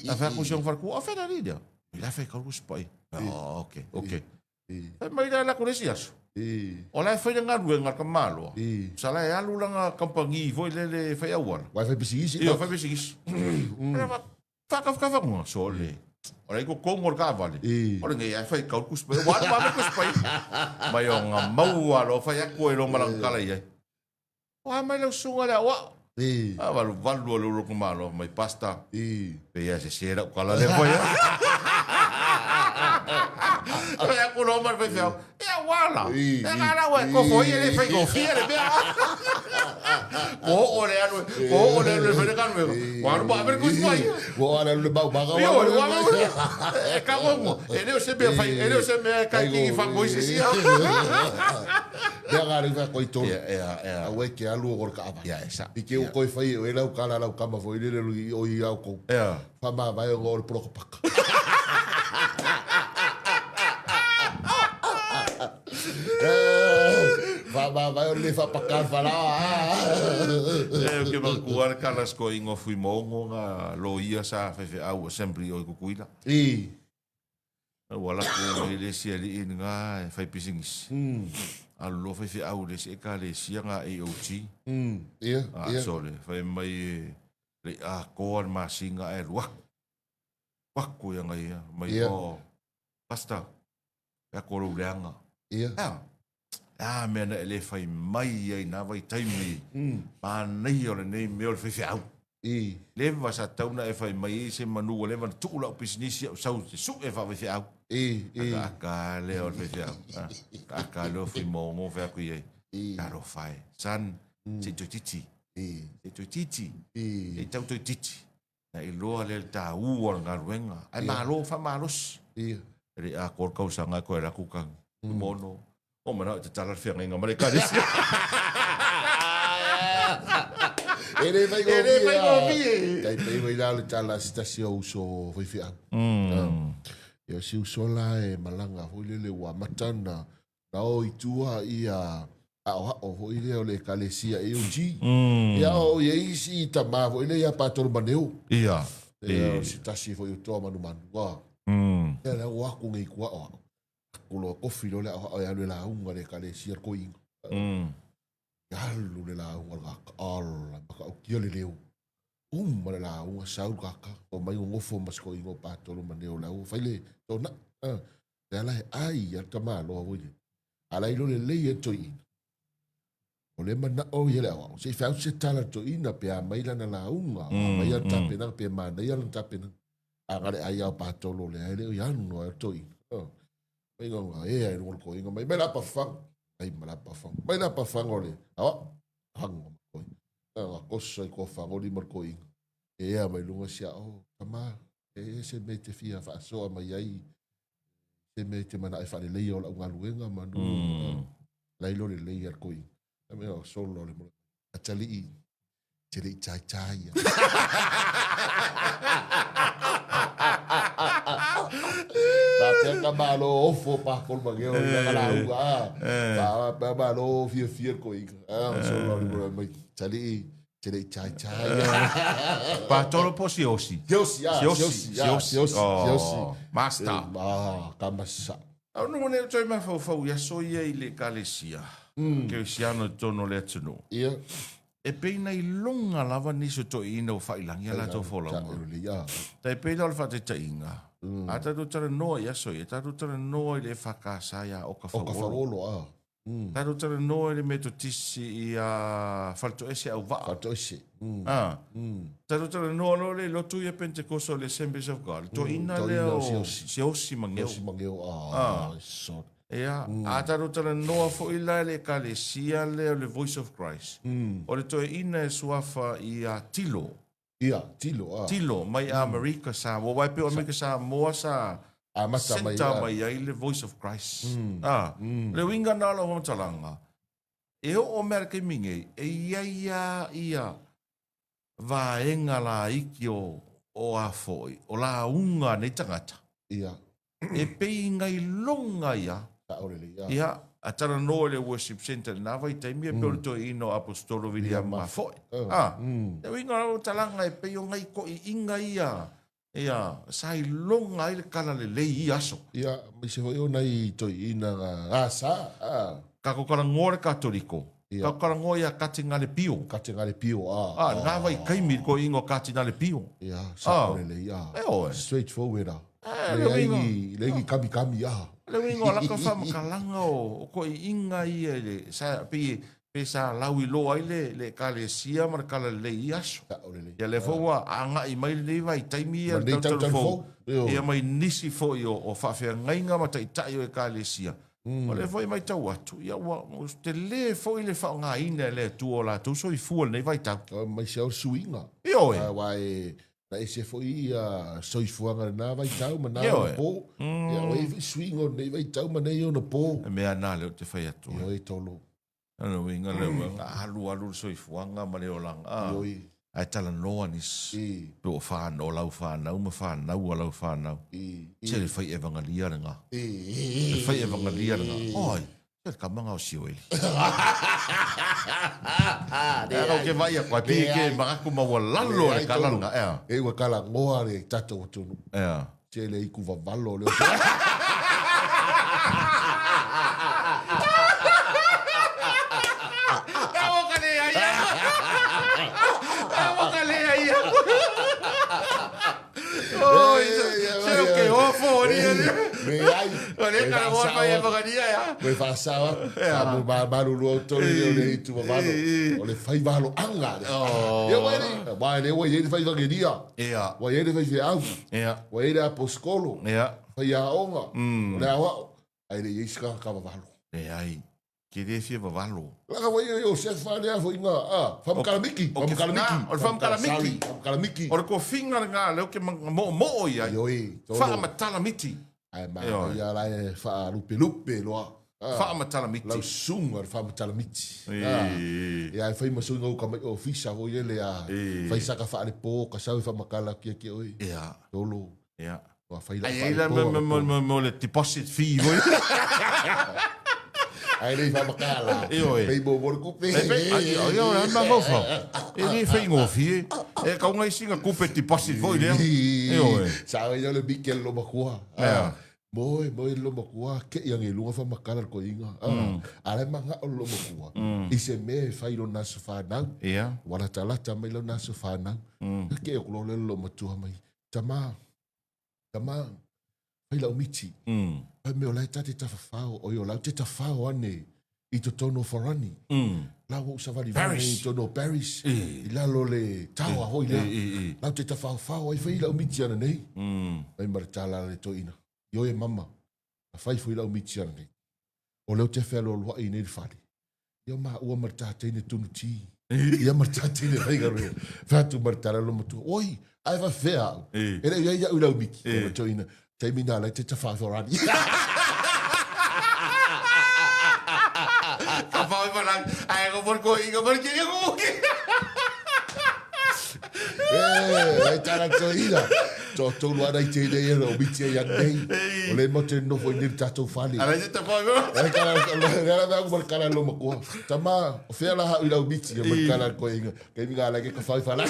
A fai atu si ona faletua, o fea le alii lea? I la e fai kau sipai. Oh, ok, ok. Fai mai la lako le isi aso. O la e fai le galuega a le tamaloa. Sa la e alu lana kamupani foi lele fai auala. Uae fai pisigisi. Ioe, fai pisigisi. Whaakawhakawhaka ngā, sole. O lei ko kongo le kaavale. O le ngei ai whai kau le kusipai. Ua alu ame kusipai. Mai o ngā maua lo whai aku e lo malang kala i ai. O a mai lau sunga lea oa. A valu valu o le uro kumalo mai pasta. Pe ia se se rau kala le whai. Whai aku lo mai whai whiau. auala. E nga la ua e kofo ia le faigofie le mea. Ko o le alu, ko o le alu e fai le galuega. Ua alu ma ave le tusi mai. Ua o ale alu le maumaga. Io, ua alu. E ka gongo. E le o se mea fai, e le o se mea e kai kingi fa koi se sia. Mea nga le fa koi tolu. Ia, ia, ia. Aua e ke alu o le kaavale. Ia, e sa. I ke o koe fai e oe lau kala lau kama foi lele o i au kou. Ia. Faamavae ona o le poloka paka. Faamavae o le faapaka le falaoa. E o ke manatua le kala sko ingo fui mongo nga loia sa faifeau assembly o i Kukuila. I. Ua lako mai le isi alii nga e fai pisinisi. Alu loa faifeau i le isi ekalesia nga AOG. Ia, ia. Sole, fai mai e le i atoa le masina ae alu aku. Aku ia ngai ia. Mai Ia. o Pastor, e ako lou leaga. Ia. Ea, a mea na e le fai mai ai nā vaitaimi. Manaia o lenei mea o le faifeau. I. Leva sa tau na e fai mai ai se manu ua leva na tuu lau pisinisi au sau te su'e faafaifeau. I. I. Aka lea o le faifeau. Aka lea o Fuimaogo fai atu i ai. I. Talofa e. Son, se i toeitiiti. I. Se i toeitiiti. I. Se i tau toeitiiti. Na iloa lea le taua o le galuega. Ae malo faamalosi. Ia. E le i atoa le tausaga e toe alu atu tagi. Mono. O manao e tatala le feagaiga ma le ekalesia. E le faigofie. E le faigofie. Tai pei mai la le tala a se tasi o uso faifeau. Ia o si uso la e malaga foi lele ua amata ona na o i tua ia aoao foi lea o le ekalesia AOG. Ia o i ai isi tama foi lea ia Patolo Maneo. Ia. Ia o se tasi foi o toa manumanu. Ia la ua aku nei kua aoao. Aku loa kofi loa le aoao e alu e lauga le ekalesia le koiga. Alu le lauga le kaka. Ala, makautia le leo. Uma le lauga sau le kaka. O mai gogofo ma se koiga o Patolo Maneo la ua fai le tona. Le ala e ai a le tamaloa foi le. A la ilo lelei e toeaina. O le manao ia le aoao. Se i fai atu se tala i le toeaina pe a mai lana lauga, a mai lana tapenaga, pe manaia lana tapenaga. A na le ai lava o Patolo lea, e le o i anu ai o le toeaina. Mai nga ea i luga o le toeaina, mai mai la pafaga. Mai ma la pafaga. Mai la pafaga o le aoao. Faga ma toeaina. Na kosa i kofaga o lima le toeaina. Ea mai luga si ao, tama, e se mea e te fia faasoa mai ai se mea e te manaʻo e faaleleia o lau galuega ma nu la ilo lelei a le koiga. A mea o solo le mole. Atalii, te le i taitai ia. Faapea ka malo ofo pa kolu mageo i langa lauga. Faapea malo fiafia le koiga. Solo le mole mai. Atalii, te le i taitai ia. Patolo po Siosi. Siosi, ah, Siosi, Siosi, ah, Siosi. Siosi, Oh, Siosi. Master. Ah, ka masa. Au no nei toe mafaufau i aso ia i le ekalesia, kerisiano i totonu o le atunuu. Ia. E pei na iloga lava nisi o toeaiina ua faailangi a latou folauga. Ia. Tai pei la o le faataitaiga, a tatou talanoa i aso ia, tatou talanoa i le EFKS ia Oka Oka Fauolo. Fauolo, ah. Tatou talanoa i le Metotisi ia Faletoese Auvaa. Faletoese. Ah. Tatou talanoa loa le lotu ia Pentekoso le Assemblies of God. Le toeaina Mm, lea toeaina o Siaosi. Siaosi Mageo. Siaosi Mageo, ah, so. Ia, a tatou talanoa foi la i le ekalesia lea o le Voice of Christ. O le toeaina e suafa ia Tilo. Ia, Tilo, ah. Tilo mai Amerika Samoa. Aua e pei o Amerika Samoa sa Amata mai, centre ah. mai ai le Voice of Christ. Ah, le uiga na o lau faamatalaga, e oo mai le taimi nei, e i ai lava ia vaega laiti o, o a foi, o lauga a nei tagata. Ia. E pei na iloga ia. Sao lelei, ia. Ia, a talanoa i le worship centre i lena vaitaimi, e pei o le toeaina o Aposetolo Viliama Mafoe. A, le uiga o lau talaga e pei o nai toeaiina ia, ia, sa iloga ai le tala lelei i ia aso. Ia, aemaise foi o nai toeaiina na sa, a. Tatou talanoa le Katoliko, Ia. tatou talanoa ia Katinale Pio. Katinale Pio, a. A, lena vaitaimi i le toeaina o Katinale Pio. Ia, sao lelei, a. E oe. Straight forward, a. Eh, le Leai uiga. ni, leai ni kamikami, a. Le uiga o laka faamatalaga o, o toeaiina ia i le, sa, pei, pe sa lauiloa ai le, le ekalesia ma le talalelei i ia aso. Sao lelei. Ia lea foi ua agai mai lenei vaitaimi ia Ma le lenei tautalo tautalo fou, fou, ioe. ia mai nisi foi o, o faafeagaiga ma taitai o ekalesia. O lea foi e matau atu, ia ua tele foi le faaaogaina e le Atua o latou soifua i lenei vaitau. Aemaise lava o le suiga. Ioe. Aua e na ese foi ia soifuaga i lena vaitau ma na ona po. Ia ua i ai foi suiga o lenei vaitau ma nei ona po. E mea na lea ou te fai atu. Ioe Tolo. O le uiga lea ua alu alu le soifuaga ma le olaga. Ioe. Ae talanoa nisi. Pe ua whanau, lau whanau ma whanau a lau whanau. Se le fai evangelia le ngā. Le fai evangelia le ngā. Oi, se le kama ngā o Sioeli. Ea kau ke vai aku, ai pi ke makaku ma ua lalo le kala ngā. Ea. E ua kala ngoa le tatou atunu. Ea. Se le iku vavalo le Ua faasao atu, sa mo malulu au tolu lea o le itu vavalo, o le fai valoaga lea. Ia ua i ai, lea ua i ai le fai vagelia. Ia. Ua i ai le faifeau. Ia. Ua i ai le aposikolo. Ia. Faiaoga. O le aoao. Ae le i ai se tagata vavalo. Leai. Ke le fia vavalo. Laka foi o Iosefa lea foi nga, a, faamakalamiki, faamakalamiki. O le faamakalamiki. Faamakalamiki. O le kofiga lena lea ou te moomoo i ai. Ioe. Faamatalamiti. Ae manaia la e faalupelupe loa. Faamatalamiti. Lau susuga le faamatalamiti. Ia e fai ma suiga uka mai ofisa foi lele a fai saka faalepo ka sau e faamatala atu ia te oe. Ia. Tolo. Ia. Ua fai lau Ai ai la faalepo. mo le deposit fee foi. Ae le i faamatala. Ioe. Pei mo mo le kupe. E pei, ai, ai, ai, mafaufau. E le faigofie. E kau ngai singa kupe deposit foi lea. Ioe. Sa ai le Mikel lo makua. Ea. Moe, moe lo makua, ke ia nge lunga fa makala ko inga. Ala manga o lo makua. I se me fai lo naso whanau. Ia. Wala talata mai lo naso whanau. Ke o lo le lo matua mai. Tama, tama, fai lau miti. Fai mea o la e tate tawhawhao, oi o lau te tawhao ane i totonu o Farani. La ua usavali vale i totonu o Paris. I lalo le taoa hoi lea. Lau te tawhaofao ai fai lau miti ana nei. Mai ma le tala le toeaina. Ioe mama, na fai foi lau miti ana nei. O lea ou te fealoaloai nei le fale. Ia maua ma le tateine tunu ti. Ia ma le tateine faigaluega. Fai atu ma le tala lo matua, oi, ae faafefea au. E le i ai au i lau miti. E ma toeaina, taimi na lai te tawhawharani. Ka whai whanau, ae ko por ko inga mar ki ko ki. E, e tala toeaina. To tolu ana i tēnei e o miti ai anei. O le mo te nofo i nei tātou whale. Ara te tawhai whanau. E kala, le ala mea ma le kala lo makoa. Tama, o whea la hau i lau miti, e ma le kala koe inga. Kei mi ngā leke ka whai whala.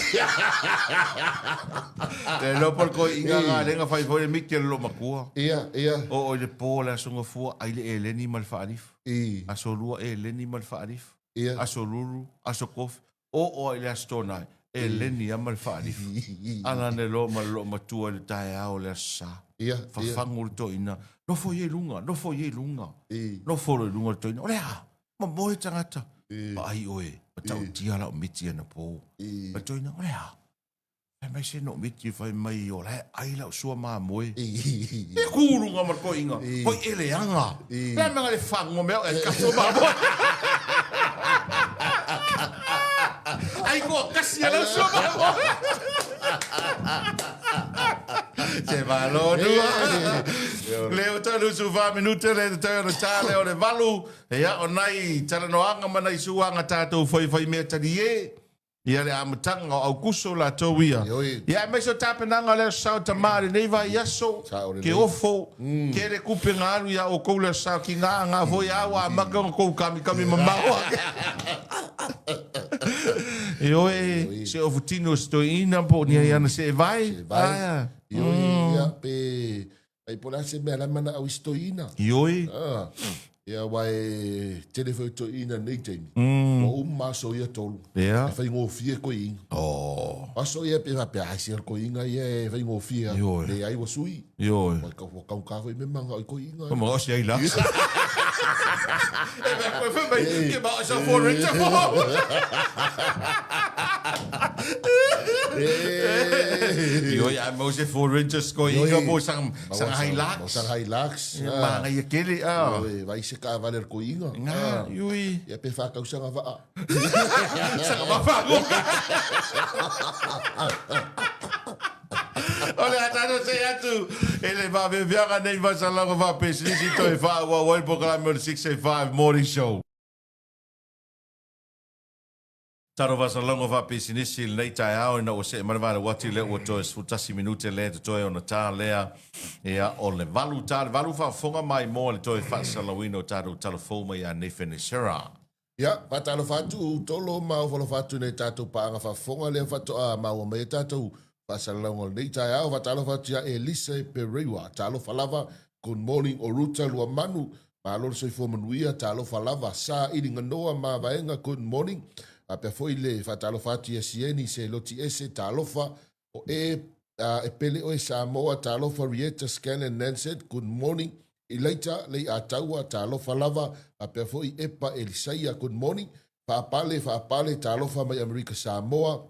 Te lo por ko inga ngā lenga whai whai miti lo makua. Ia, ia. O o le pō le aso ngafua, ai le eleni ma le whaarif. I. Aso lua eleni ma le whaarif. Ia. Aso lulu, aso kofi. O o i le aso tōnai, e leni a ma le whaarif. Ana ne lo ma le lo matua i le taeao le aso sa. Ia, ia. Whawhangu le toina. Nofo i e lunga, nofo i e lunga. I. Nofo le lunga le toina. O le a, ma moe tangata. I. Ma ai oe, ma tau tia la o miti ana pō. I. Ma toina, o le a. Fai mai se no miti fai mai o la ai lau sua mamoe. I. E kūrunga ma le koinga. I. Hoi ele anga. I. Le mea le whango mea e kaso mamoe. Ai ko kasi lau sua mamoe. Te malo nua. Leo tanu su wha minute le te tau na tā le o le valu. Ia o nai talanoaga ma nai suaga tatou faifai mea talie. Ia le amataga o Aukuso latou ia. Ioe. Ia aemaise o tapenaga o le aso sao tamā i lenei vaiaso, Sao lelei. ke ofo, kele kupe ga alu iā oukou le aso sao ki ngā ngā foi a ua amata ona kou kamikami mamao ake. Ioe, se ofutino o se toeaina po o ni ai ana se e vae. Se vae. Aia. Ioe, ia, pe, ai po o le a se mea la e manaʻau i se toeaina. Ioe. Ah, ia aua e tele foi toeaina nei taimi. Ua uma aso ia tolu. Ia. E faigofie koiiga. Oh. Aso ia pe faapea, ai se koiiga ia e faigofie atu. Ioe. Leai ua sui. Ioe. Ua ua kaukā foi me manga o i koiiga. Ma o se ai la. E mea koe fai mai, ke ma o sa fo renta fo. Ioe, ae maua se Ford Ranger siko i ka po sang sang Hilux. Sang Hilux. Manaia tele a. Ioe, vai se taavale a le toeaina. Nga, ioe. Ia pe faatausaga vaa. Saga vaa faagoga. O le a tatou see atu i le faafiafiaga nei faasalauga faapisinisi toe faaauau ai le polokalame o le 685 Morning Show. Talofa salauga faapisinisi i lenei taeao ina ua see mai le vale uati lea ua toe 11 minute lea totoe ona ta lea ia o le valu ta le valu faafofoga mai moa le toe faasalauina o tatou tala fou mai ia Nathan Esera. Ia, faatalofa atu Tolo ma ofo-alofa atu i nai tatou paaga faafofoga lea faatoa maua mai ai tatou faasalalauga o lenei taeao. Faatalofa atu ia Elise Pereira, talofa lava, good morning Oruta Luamanu, malo le soifua manuia, talofa lava, Sa Iliganoa Mavaega, good morning. Faapea foi le faatalofa atu ia Sieni Seloti Ese, talofa, o e e pele oe Samoa, talofa Rieta Scanlan Nanset, good morning. Ilaita Leiataua, talofa lava, faapea foi Epa Elisaia, good morning. Faapale, faapale, talofa mai Amerika Samoa,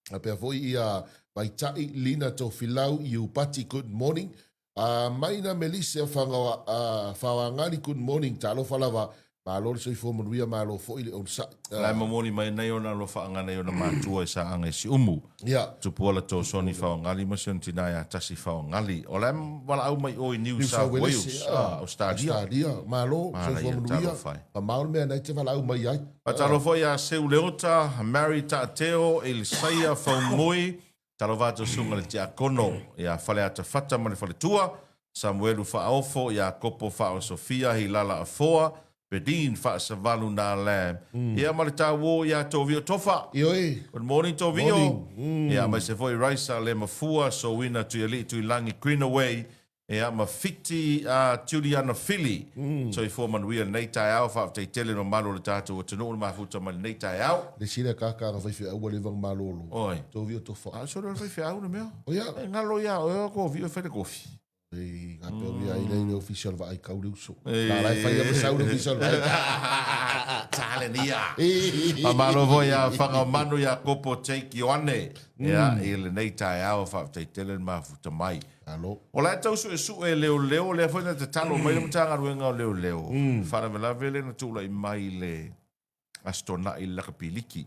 faapea foi ia Vaitai Lina Tofilau Iupati, good morning. Maina Melissa Faoagali, good morning, talofa lava, malo le soifua manuia, malo foi le onosai. La e momoli mai nei ona alofaaga nei ona matua i Saaga i Siumu. Ia. Tupuola Tosoni Faoagali ma si ona tina ia Tasi Faoagali. O la e valaau mai o i New South Wales, Australia. Australia, malo, soifua manuia, mamao le mea na e te valaau mai ai. Faatalofa ia Seu Leota, Mary Taateo, Elisaia Faumui, talofa atu susuga i le Tiakono ia Faleata Fata ma le faletua, Samuelu Faaofo, Iakopo Faaosofia, Hilala Afoa, Bedin Faasavalu Na Lam, ia ma le tauo ia Tovio Tofa. Ioe. Good morning Tovio. Morning. Ia aemaise foi Raisa Lemafua, Sowina Tuialii Tuilagi Greenaway, Ia, ma Fiti a Juliana Fili. Soifua manuia lenei taeao, faafetai tele mamalu o le tatou atunuu le mafuta mai lenei taeao. Le sila kaka na faifeau ua leva ona malolo. Oi. Tou vio tofa. A solo le faifeau le mea. O ia. E ngalo ia oe o ko vio e fai le kofi. Ei, ka peo ia i le ofisa o le vaai kau le uso. La la e fai ia sau le ofisa o le vaai. Tale nia. Faamalo foi ia Whangamanu ia Kopo Jake Ioane. Ia, i lenei taeao faafetai tele le mafuta mai. Alo. O la e tau suesue e leoleo, lea foi na tatalo mai le Matagaluega o Leoleo, faalavelave lea na tulai mai le Aso Toonai i le Lakapiliki,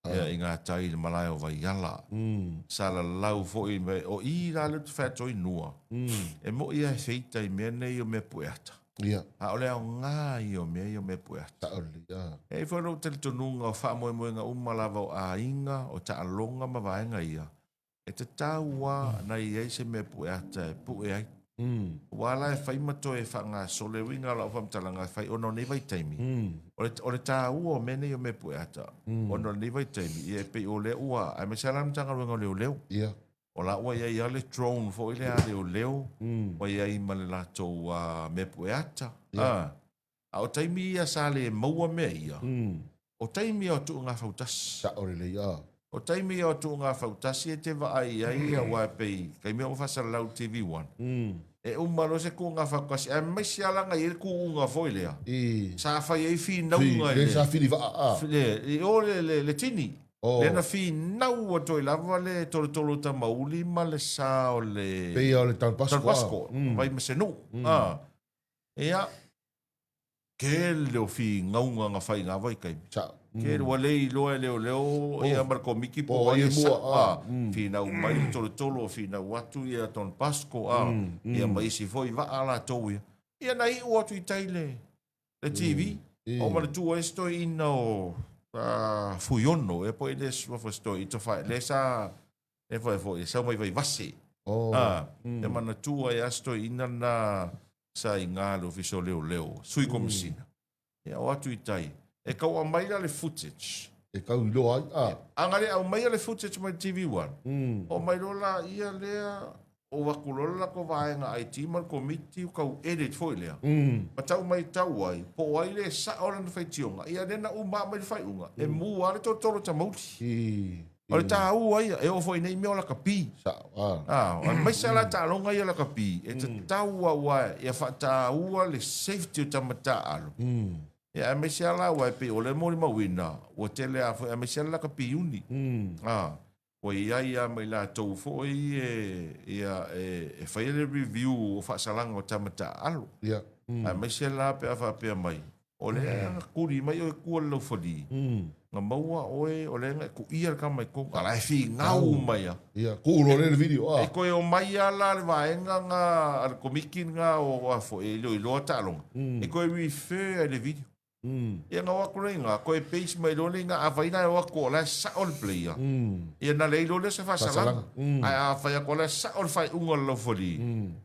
ia, i gatai i le malae o Vaiala. Sa lalau foi, o i la lea ou te fai atu ai nua, e moi lava e feita i mea nei o mea pueata. Ia. A o le aoga ia o mea ia o mea pueata. Sao lelei, a. E i ai foi lou talitonuga o faamoemoega uma lava o aiga, o taaloga ma vaega ia, E tatau lava na i ai se mea pueata e pue ai. Aua la e fai ma toe faagasolo, e uiga lau faamatalaga e fai ona o nei vaitaimi. O le, o le taua o mea nei o mea pueata, ona o lenei vaitaimi, ia e pei o lea ua, aemaise lava la le Matagaluega o Leoleo. Ia. O la ua i ai lava le drone foi lea a leoleo, ua i ai ma le latou mea pueata. Ia. A o taimi ia sa le maua mea ia, o taimi ia o tuuga fautasi. Sao lelei, a. O taimi ia o tuuga fautasi e te vaai i ai aua e pei, taimi o faasalalau i le TV1, e uma loa se tuuga fautasi, aemaise lava la na i ai le tuuga foi lea, sa fai ai finauga i le... Sa fili vaa, a. I o le tini. Lea na finau atu ai lava le tolotolo o Tamauli ma le sa o le... Pei o le Don Bosco, Vaimasenuu. Ia, tele o finauga na fai i na vaitaimi. Sao. Tele, ua le iloa e leoleo ia ma le Komiti po o ai e sao, a, finau mai le tolotolo, finau atu ia Don Bosco, a, ia ma isi foi vaa latou ia. Ia na iu atu i tai le, le TV, o ma le tu ai se toeaina o Fuiono, ea po o le suafa se toeaina, le sa, E foi foi, e sau mai Vaivase. Oh. A, e manatua ai a se toeaina lena sa i gā le ofisa o leoleo, sui komisina. Ia o atu i tai. E kau aumai la le footage. E kau iloa ai, a. A na le aumaia le footage mai le TV1, oo mai loa laia lea, o atu loa le latou vaega IT ma le komiti, tau edit foi lea. Ma tau maitau ai, po o ai le sao lana faitioga, ia lea na uma mai le faaiuga, e mu lava le tolotolo tamauli. O le taua ia, e oo foi nei mea o lakapi. Sao, a. A, aemaise lava la taaloga ia lakapi, e tatau aua ia faataua le safety o tama taaalo. Ia aemaise lava la aua e pei o lea e molimauina, ua tele lava foi, aemaise lava le lakapi iuni. A. Ua i ai lava ma i latou foi e, ia, e, e faia le review o faasalaga o tama taaalo. Ia. Aemaise la pe a faapea mai, o lea na tuli mai oe tua i le laufali, na maua oe o lea na e tuia le tama i totonu, a la e finau mai lava. Ia, tuu loa lea le video, a. E toe omai lava la le vaega na a le komiti na o a foi e iloiloa taaloga, e toe refer ai le video. Ia na o atu lea i ina, toe paste mai loa lea i ina, afai la e o atu o la e sao le player, ia na leai loa lea o se faasalaga. Ae afai atu o la e sao le faaiuga a le laufali,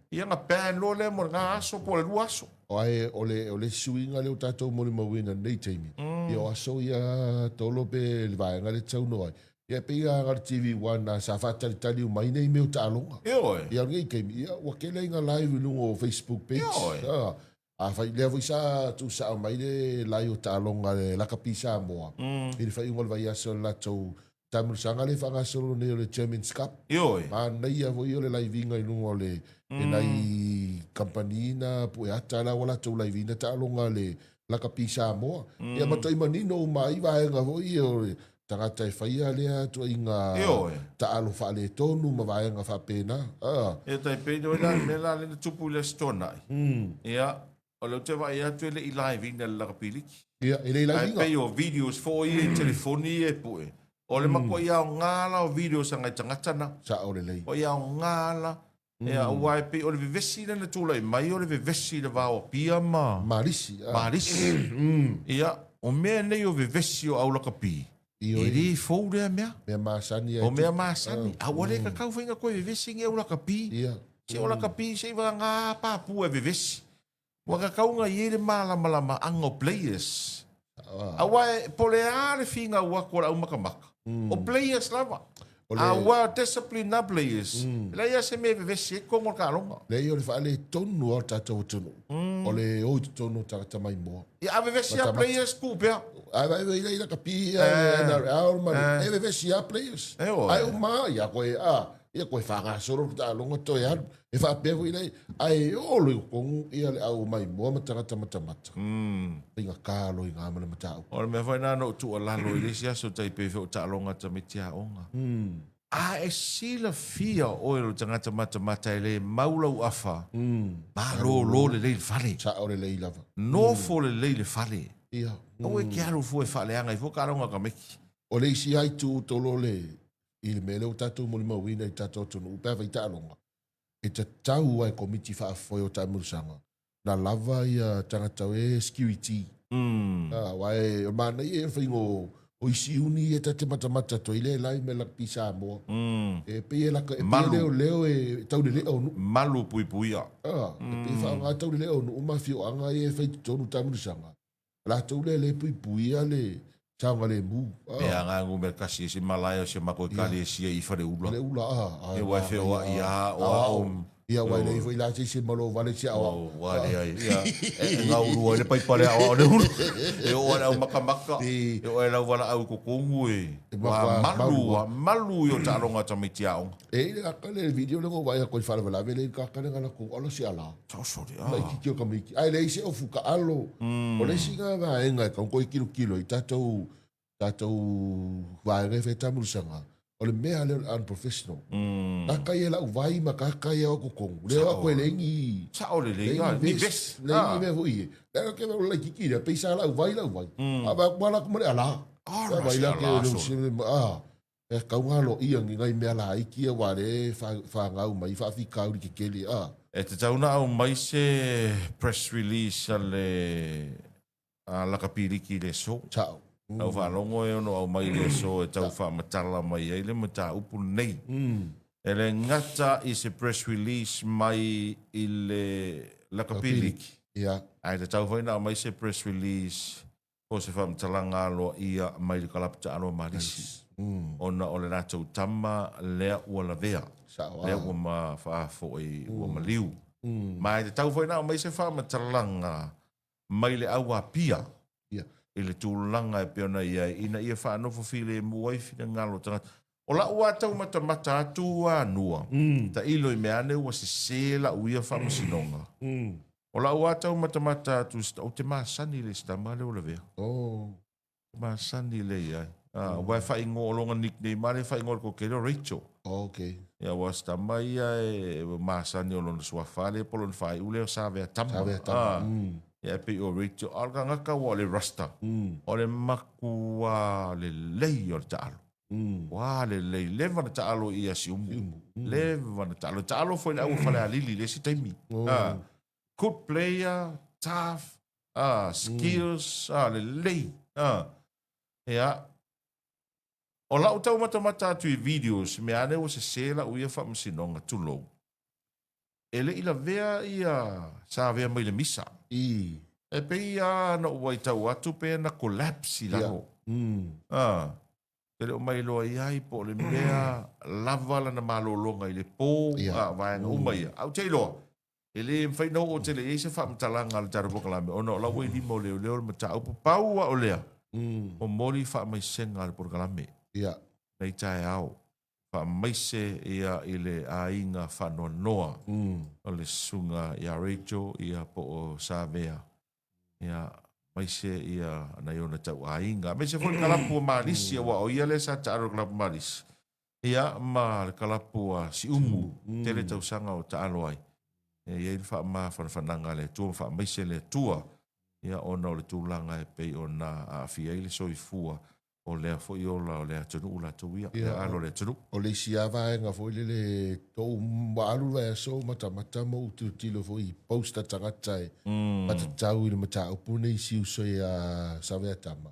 ia na ban loa lea mo lena aso po o le 2 aso. Ae o le o le isi suiga lea ua tatou molimauina i lenei taimi, ia o aso ia Tolo pe le vaega lea e te saunoa ai, ia e pei lava na o le TV One lava sa faatalitali uma ai nei mea o taaloga. Ioe. Ia o lenei taimi, ia ua tele ai ina live i luga o Facebook page. Ioe. Afai, lea foi sa tuusao mai le lai o taaloga a le Lakapi Samoa i le faaiuga o le vaiaso i le latou taamilosaga lea e faagasolo nei o le Germans Cup. Ioe. Manaia foi o le laiviga i luga o le e nai kamupani na pueata la ua latou laiviina taaloga a le Lakapi Samoa. Ia matuai manino uma ai vaega foi ia o le tagata e faia lea tuaiga Ioe. taalo faaletonu ma vaega faapena. A. Ia tai pei o la mea la lea na tupu i le Aso Toonai. Ia, o lea ou te vaai atu e le i live ina le lakapiliki. Ia, e le i live ina. Ae pei o videos foi ia i telefoni ia e pue. O le matuai aoga la o videos a nai tagata na. Sao lelei. Matuai aoga la. Ia, aua e pei o le vevesi lea na tulai mai, o le vevesi i le va o Apia ma. Malisi. Malisi. Ia, o mea nei o vevesi o aulakapi, e le fou lea mea. Mea masani. O mea masani. A ua le tatau foi ona toe vevesi ni aulakapi. Ia. Se o lakapi se i vagana papu e vevesi. Ua tatau ona i ai le malamalamaaga o players. Aua e, po o le a le finau atu a le aumakamaka, o players lava. Aua discipline na players, e leai lava se mea e vevesi ai totonu o le taaloga. Leai, o le faaletonu lava o le tatou atunuu, o le o i totonu o tagata maimoa. Ia, a vevesi lava players, tuu pea. A vaai i lakapi ia, NRL ma le, e vevesi lava players. Ae uma lava, ia koe, a, ia koe faagasolo le taaloga toe alu. E faapea foi lea, ae oo loa i totonu ia le au maimoa ma tagata matamata, faigata loa i ina ma le mataupu. O le mea foi lena na ou tuualalo i le isi aso tai pei foi o taaloga a tamaiti aoga. A e silafia oe o le tagata matamata e le mau lau afa, malolo lelei le fale. Sao lelei lava. Nofo lelei le fale. Ia. Aua e te alu fua e faaleaga ai fua taaloga a tamaiti. O le isi lava itu tolo le i le mea lea ua tatou molimauina i tatou atunuu pe a fai taaloga, e tatau lava e Komiti Faafoe o Taamilosaga na lava ia tagata e security. Aua e, o le manaia ia o le faiga o, o isi uni ia ta te matamata atu ai lea e lai me Rugby Samoa. E pei e laka, e pei e leoleo e taulelea o nuu. Malu puipuia. E pei e faaaoga taulelea o nuu ma afioaga ia e fai i totonu taamilosaga. Latou lea le puipuia le saogalemu. E aga numera kasi e se malae o si o matou ekalesia i Faleula. Faleula, a. E ua e feoai a o ao. Ia, ua e leai foi la se isi e malo vale se aoao. Ua leai, ia, e gaulua ai le paipa le aoao le ulu. E oo ai le au makamaka, e oo ai lau valaau i totonu e, ua malu, ua malu i o taaloga a tamaiti aoga. E i le aka le video lea na ou vaai atu ai i le faalavelave lea i le kaka lea na latou ala se ala. Sosoli, ah. Laitiiti o tamaiti. Ae leai se ofu taalo. O le isi na vaega e tatau ona toe tilotilo i tatou, tatou vaega e fai taamilosaga, o le mea lea o le unprofessional. Kaka ia lau vai ma kaka ia o totonu. Lea o atu e leai ni... Sao lelei, ah, ni vest. Leai ni mea foi e. Lea ke o laitiiti lea, pei sa lau vai, lau vai. A vai atu ala atu ma le ala. Ah, Vai la ke o le ah. E kau ngā loia ni ngai mea laiti ia aua lea e fanau mai faafitauli tetele a. E tatau ona aumai se press release a le Lakapi Liki i le aso. Sao. Lau faalogo e ono aumai i le aso e tau faamatala mai ai le mataupu lenei. E le gata i se press release mai i le Lakapi Liki, ae tatau foi ona aumai se press release Po o se faamatalaga aloaia mai le kalapu taalo a Malisi, ona o le latou tama lea ua lavea, lea ua ma faafoe ua maliu. Ma e tatau foi ona aumai se faamatalaga mai le au Apia i le tulaga e pei ona i ai, ina ia faanofo filemu ai finagalo o tagata. O la'u a tau matamata atu anua, tailo i mea ane ua sese la'u ia faamasinoga. O la'u a tau matamata atu, ou te masani i le isi tama lea ua lavea. Oh. Masani lea i ai. Aua e faaigoa o lona nickname lava lea e faaigoa i le toatele o Rachel. Oh, okay. Ia aua o si tama ia e masani o lona suafa lea po o lona faaiu lea o Savea Tama. Savea Tama. Mm. Ia e pei o Rachel. A o le tagata ua o le Rasta. O le matua lelei o le taalo. Ua lelei. Leva na taalo i ia Siumu. Siumu. Leva na taalo. Taalo foi le au Falealili i le isi taimi. Oh. Good player, tough, skills, lelei. Ia, o lau taumatamata atu i videos, mea ane ua sese lau ia faamasinoga, tulou, e le i lavea ia Savea mai le misa. I. E pei lava na ou vaitau atu pe na collapse i lalo. Ia. Mm. Ah, e le o mailoa i ai po o le mea lava lana malologa i le po, Ia. a, vaega uma ia. Ae ou te iloa, E le mafai ona oo tele i ai se faamatalaga a le tatou polokalame ona o la ua i lima o leoleo le mataupu. Pau lava o lea, momoli faamaisega a le polokalame nei taeao, faamaise ia i le aiga faanoanoa o le susuga ia Rachel ia po o Savea, ia aemaise ia nai ona tauaiga, aemaise foi le kalapu o Malisi aua o ia lea sa taalo i le kalapu o Malisi. Ia, ma le kalapu a Siumu, tele tausaga o taalo ai. E i ai le faamafanafanaga a le Atua ma faamaise le Atua, ia, ona o le tulaga e pei ona aafia ai le soifua o lea foi ola o le atunuu latou ia, le alo o le atunuu. O le isi lava vaega foi lele, tou ua alu le vaiaso ou matamata ma ou tilotilo foi i post a tagata e matatau i le mataupu lenei i si uso ia Saveatama.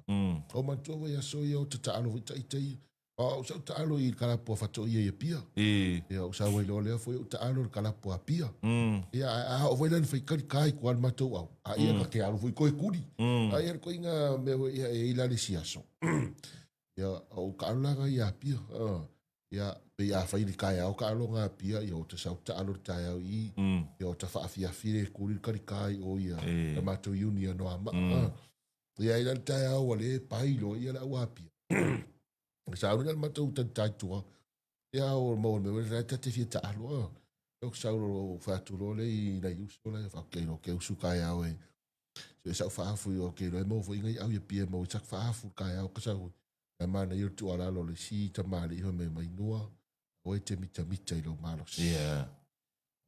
Ou manatua vaiaso ia o tatalo foi ita ia. Au sa ou taalo i le kalapu a Fatoia i Apia. I. Ia, ou sau ai loa lea foi ou taalo i le kalapu a Apia. Ia, ae a oo foi la ina fai kalika i tua le matou au, a ia ka te alu foi toe kuli. A ia le koiga mea foi ia e i ai la le isi aso. Ia, ou taalo la i Apia. Ia, pei a fai i le taeao taaloga a Apia, ia ou te sau taalo i le taeao i i. Ia, ou te faafiafi le kuli le kalika i o ia le matou union o Anoamaa. Ia, i la le taeao ua le pai loa ia le au Apia. Sa alu le matou talitai tua. Ia o maua le mea la ta te fia taalo. Ah. Ou sau lo fai atu loa le i nai uso la fa ke lo ke usu kaeao e. So sa faafu i o ke lo e mau foi ngai au ia pia mau sak faafu kaeao ka sau. Na mana i tu ala lo le si tamali i me mai nua. O e te mita mita i lo malosi. Yeah.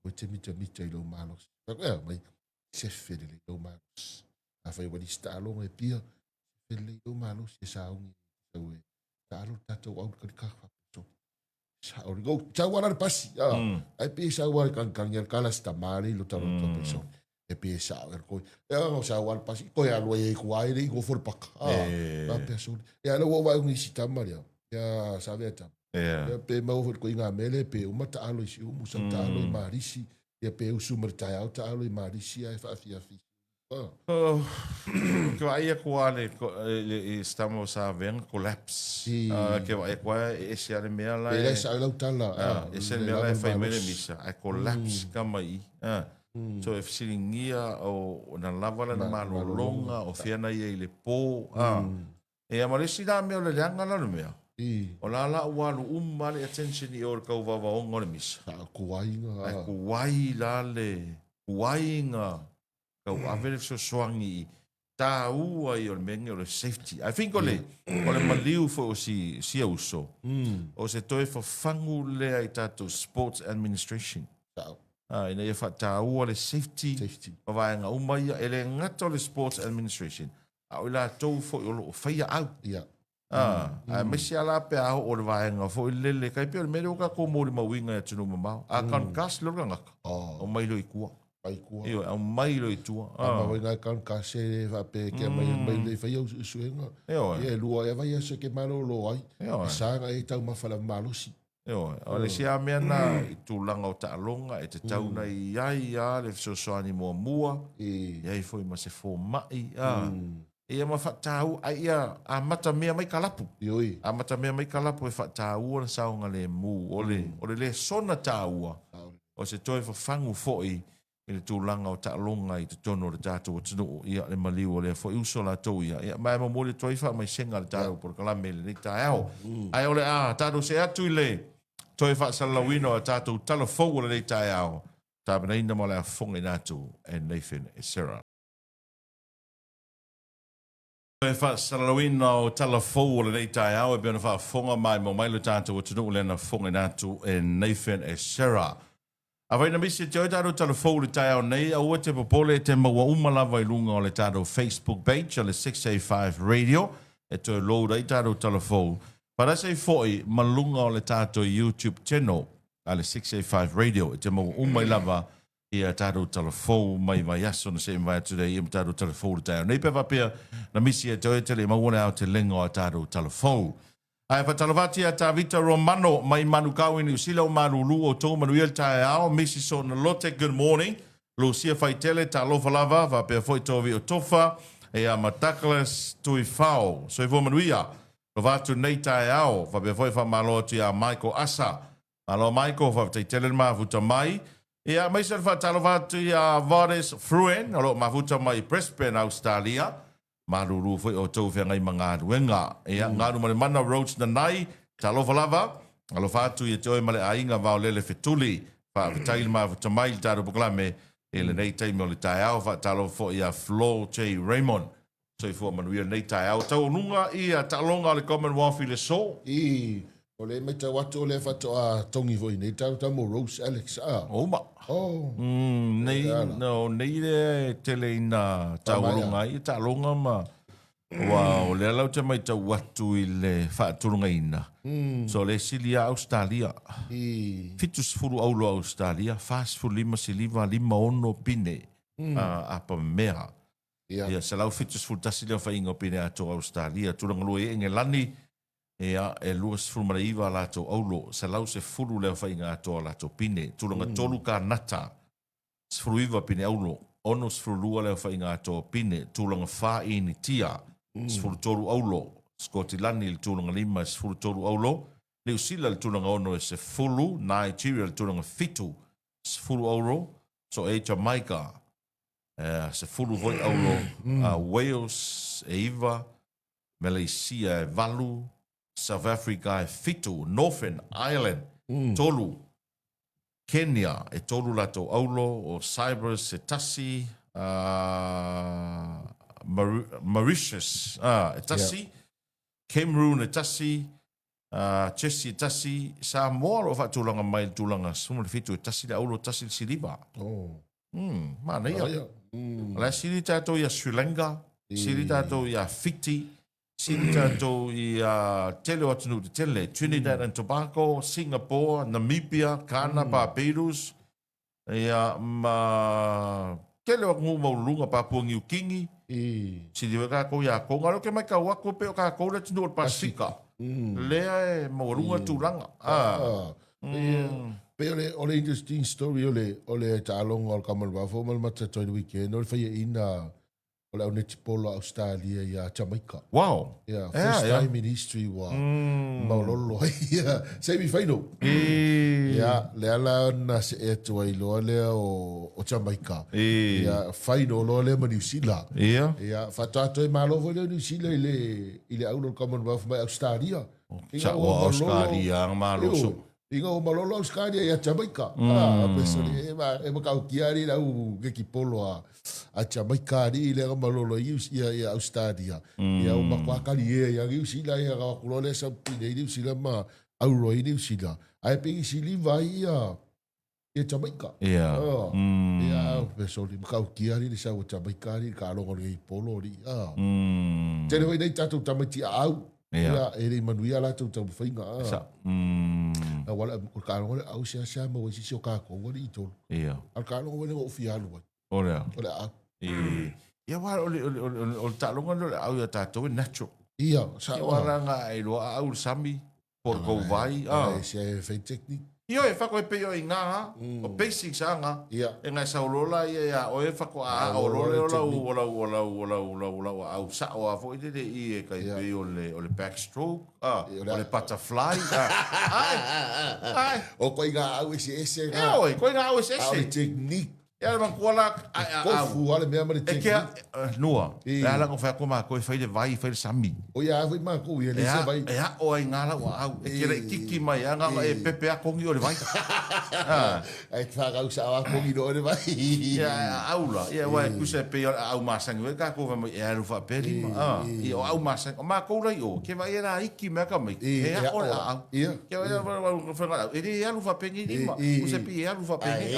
O e te mita mita i lo malosi. Fa mai sefe le lo malosi. A fai wali stalo e pia e lei lou malosi e sauni sau e taalo le tatou au le kalika faapito. Sa o go tau ala le pasi. Ah, ai pe sau ala kangkang el kala sta male lo talo to pe so. E pe sa el koi. E o sau ala pasi ko ya lo e ku ai le go for pak. Ah, pa pe so. E ala wo wa ngi si tama le. Ya sa ve ta. Yeah. Pe mau for ko inga mele pe uma taalo i si umu sa taalo i marisi. Ia pe usu ma le taeao taalo i marisi ai faafiafi. Oh, ke vaai aku a le, le, i se tama o Saveaga collapse. Si. Ke vaai aku a e ese a le mea la e. E le sa lau tala. Ese le mea la e fai mai le misa, ae collapse ka mai i. So e fesiligia o na lava lana malologa, o fea na ia i le po. Ia ma le isi la mea o le leaga la le mea. O la la ua alu uma le attention i o le tau vaovaoga o le misa. Sa kuaiga. Ae kuai la le kuaiga tau ave le fesoasoani i tāua ia o le mea lenei o le safety. I think o le, o le maliu foi o si, sia uso, o se toe fafagu lea i tatou sports administration. Sao. Ah, ina ia faataua le safety, Safety. ma vaega uma ia. E le gata o le sports administration, a o i latou foi o lo o faia au. Ia. Ah, aemaise lava la pe a oo le vaega foi lele, kai pei o le mea lea ua tatou molimauina i atunuu mamao. A concuss loa le tagata, aumai loa i tua. Mai tua. Ioe, aumai loa i tua. A ma ngai concuss e faapea ke mai mai le fai au suesuega. Ioe. Ia e lua ia vai aso ke malolo ai. Ioe. E saga e taumafa lava malosi. Ioe, o le isi lava mea lena i tulaga o taaloga e tatau ona i ai lava le fesoasoani muamua, I. i ai foi ma se fomai, a. Ia ma faataua, a ia amatamea mai kalapu. Ioi. Amatamea mai kalapu e faataua le saogalemu. O le, o le lesona taua, o se toe fafagu foi i le tulaga o taaloga i totonu o le tatou atunuu, ia, le maliu o lea foi uso latou ia, ia, ma e momoli atu ai faamaisega a le tatou polokalame i lenei taeao. Ae o le a tatou see atu i le toe faasalalauina o a tatou tala fou o lenei taeao, tapenaina ma le a fofogaina atu e Nathan Esera. Le faasalalauina o tala fou o lenei taeao e pei ona faafofoga maimoa mai lo tatou atunuu lea na fofogaina atu e Nathan Esera. Afai na misi te oe tatou tala fou i le taeao nei, aua te popole e te maua uma lava i luga o le tatou Facebook page o le 685 Radio e toe load ai tatou tala fou. Paratasi ai foi ma luga o le tatou YouTube channel a le 685 Radio e te maua uma ai lava ia tatou tala fou mai vaiaso na seʻi mavae atu lea ia ma tatou tala fou i le taeao nei pe faapea na misi ia te oe te le maua le aotelega o a tatou tala fou. Ae faatalofa atu ia Tavita Romano mai Manukau i Niu Sila o malulu outou manuia le taeao Mrs Sona Lote good morning Lucia Faitele talofa lava faapea foi Tovi Otofa ia ma Douglas Tuifao soifua manuia lova atu nei taeao faapea foi faamalo atu ia Michael Asa Malo Michael, faafetai tele le mafuta mai. Ia, aemaise le faatalofa atu ia Vades Fruen, o lo o mafuta mai i Brisbane, Australia. Malulu foi outou feagai ma galuega. Ia, Galumalemana Rhodes Nanai, talofa lava. Alofa atu ia te oe ma le aiga Vaolele Fetuli. Faafetai le mafuta mai i le tatou polokalame i lenei taimi o le taeao. Faatalofa foi ia Flo J. Raymond. Soifua manuia lenei taeao. Taualuga ia taaloga a le Commonwealth i le aso. I, o lea e matau atu o lea faatoa togi foi nei tau tau mo Rose Alex a. Uma. Oh. Mm, nei, no, nei lea e tele ina taualuga ai taaloga ma ua o lea lau te matau atu i le faatulagaina. So le sili a Australia. I. 70 aulo Australia, 45 siliva, 56 pine. Apa mea. Ia. Ia, 171 le aofaiga o pine atoa Ausetalia. Tulaga lua i Engelani, ia, e 29 a latou aulo, 110 le aofaiga atoa o latou pine. Tulaga tolu Kanata, 19 pine aulo, 62 le aofaiga atoa o pine. Tulaga fa Initia, 13 aulo. Skotilani i le tulaga lima e 13 aulo. Niu Sila i le tulaga ono e 10, Nigeria i le tulaga fitu, 10 aulo. So e Jamaica, 10 foi aulo, Wales e 9, Malaysia e 8, South Africa e 7, Northern Ireland 3, Kenya e 3 latou aulo, o Cyprus e 1, Mauritius e 1, Cameroon e 1, Chessy e 1, Samoa o lo o faatulaga mai i le tulaga 17 e 1 le aulo, 1 le siliva. Manaia. Manaia. O la e sili tatou ia Sri Lanka, sili tatou ia Fiti, sili tatou ia tele o atunuu tetele, Trinidad and Tobago, Singapore, Namibia, Ghana, Barbados, ia ma tele o atunuu maualuluga, Papua Niu Kini, sili foi tatou ia Tonga. O lea ou te matau atu pei o tatou le atunuu o le Pasifika, lea e maualuga tulaga. Pei o le, o le interesting story o le, o le taaloga o le Commonwealth ma le matatoa i le weekend, o le faiaina o le au netipolo a Australia ia Jamaica. Wow. Yeah, first time in history ua maololo ai ia semi final. Yeah, lea la na see atu ai loa lea o, o Jamaica. Yeah, final loa lea ma New Zealand. Yeah, faatoa toe malo foi lea o New Zealand i le, i le aulo o le Commonwealth mai Australia. Sa ua Australia ang malo so. Inga o malolo Australia ia Jamaica. Ah, pesoli e ma e makaukia ari lau ke ki polo a a Jamaica ari le malolo i ia ia Australia. Ia o makuakali e ia New Zealand ia ka kulo le sa pine New Zealand ma auro i New Zealand. Ai pe i siliva ia ia Jamaica. Ia. Oh. Ia pesoli makaukia ari le sa o Jamaica ari ka longo le polo ari. Ah. Tele hoi nei tatou tamaiti a au. Ia, e le i manuia latou taumafaiga. Ah. Sa. A wala, o ka longo le au sea sea maua i sisi o kākou ali i tolu. Ia. A o ka longo wele o fia alu ai. O lea. O le au. I, ia wa o le o le o le o le taaloga lea o le au ia tatou e natural. Ia, sa Ia wa la nga e loa au le sami, po o le kou vai, ah. E se e fai technique. Ioe, whako e pei o i ngā, o basics a ngā. Ia. E ngai sau lola ia ia oe whako a a o lole o lau o lau o lau o lau o lau o lau au sao a foi lele i e kai pei o le o le backstroke, ah, o le butterfly, ah. Ai, ai. O koe ngā au ese ese ngā. Ioe, koe ngā au ese ese. A o le technique. Ia le matua la a a Kofu lava le mea ma le E ke nua. E ala ngo fa ko ma ko e fai le vai fai le sami. O ia foi ma ko ia le se vai. E a o ai ngala o au. E ke le kiki mai a nganga e pepe a kongi o le vai. Ai fa ga usa a kongi no le vai. Ia a au la. Ia wa ku se pe au masangi we ka ko va mai e alu fa pe lima. Ah, ia o au masangi. O ma ko lai o ke vai era iki me ka mai. E a o a au. Ia. Ke vai wa fa ga e le alu fa pe ni lima. Ku se pe alu fa pe ni.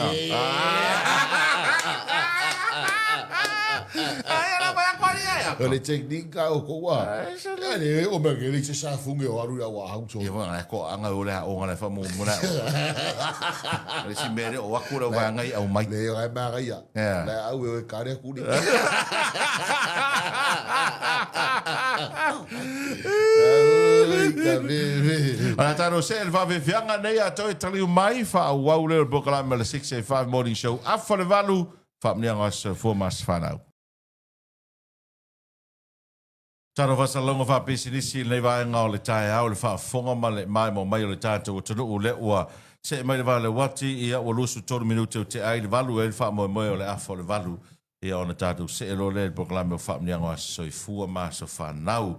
Ai ala vai ko ni ai. O le technique ka o ko wa. Ia le o me ke le se sa funge o aru ia wa hau so. Ia wa ko anga o le o ngana fa mo mo na. Le si mere o aku le wa ngai au mai. Le ai ma ga ia. Le au e ka re ku ni. Ana taro se el vave fianga nei a toi taliu mai fa au le polokalame le 685 Morning Show afa le valu faamniaga o soifua ma aso fanau. Taro faasalaga faapisinisi i lenei vaega o le taeao i le faafofoga ma le maimoa mai o le tatou atunuu lea ua see mai le va o le uati, ia ua 23 minute o tea ai le valu e ai le faamoemoe o le afa o le valu ia ona tatou see loa lea i le polokalame o Faamanuiaga o Aso Soifua ma Aso Fanau.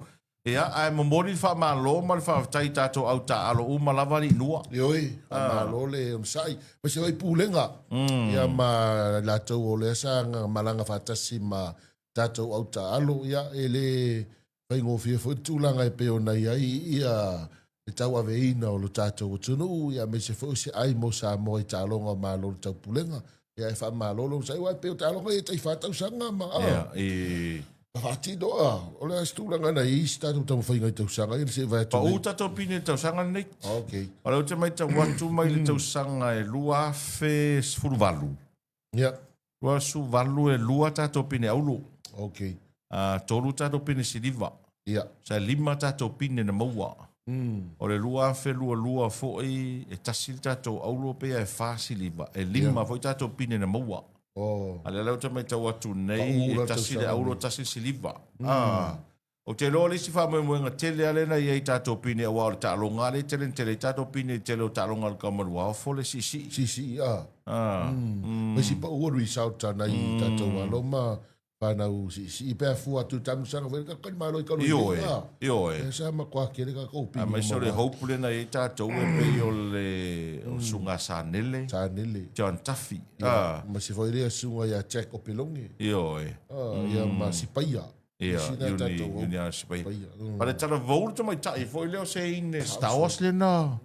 Ia, ae momoli le faamalo ma le faafetai i tatou au taaalo uma lava alii nua. Ioe, faamalo le onosai. Aemaise foi Pulega, ia ma i latou o lea sa malaga faatasi ma tatou au taaalo, ia e le faigofie foi le tulaga e pei ona i ai ia le tauaveina o lo tatou atunuu, ia aemaise foi o se ai mo Samoa i taaloga o Malo o le Taupulega. Ia e faamalo lou sai, aua e pei o taaloga ia e tai fa tausaga ma a. Ia, i. Ma faatino a. O le a se tulaga na i ai se tatou taumafaiga i tausaga ia na se i vae atu nei. Pau tatou pine i le tausaga lenei. Okay. O lea ou te matau atu mai le tausaga e 2018. Ia. 28 e lua tatou pine aulu. Okay. Tolu tatou pine siliva. Ia. Sa e lima tatou pine na maua. O le 2022 foi e tasi le tatou aulu pei e fa siliva. E lima foi tatou pine na maua. Oh. A lea lea ou te matau atu nei e tasi le aulu tasi le siliva. Ah. Ou te iloa o le isi faamoemoega tele lava lea na i ai i tatou pine aua o le taaloga lava lea e tele na tele ai tatou pine i le tele o taaloga a le Kaumaluaofo le siisii. Siisii, a. Ma isi pau o result a nai tatou alo ma fanau siisii pe a fua atu i taamilosaga foi le tatou Malo i Kaloi nei, a. Ioe. Lea sa matua tele tatou pine ua Aemaise o le hope lea na i ai tatou e pei o le Susuga Sanele. Sanele. John Duffy. Ia, ma se foi lea susuga ia Jack Opeloge. Ioe. Ia ma Sipaia. Ia, Uni, Uni a Sipaia. Ma le talavou le tamaitai foi lea o se ine Star Wars lena.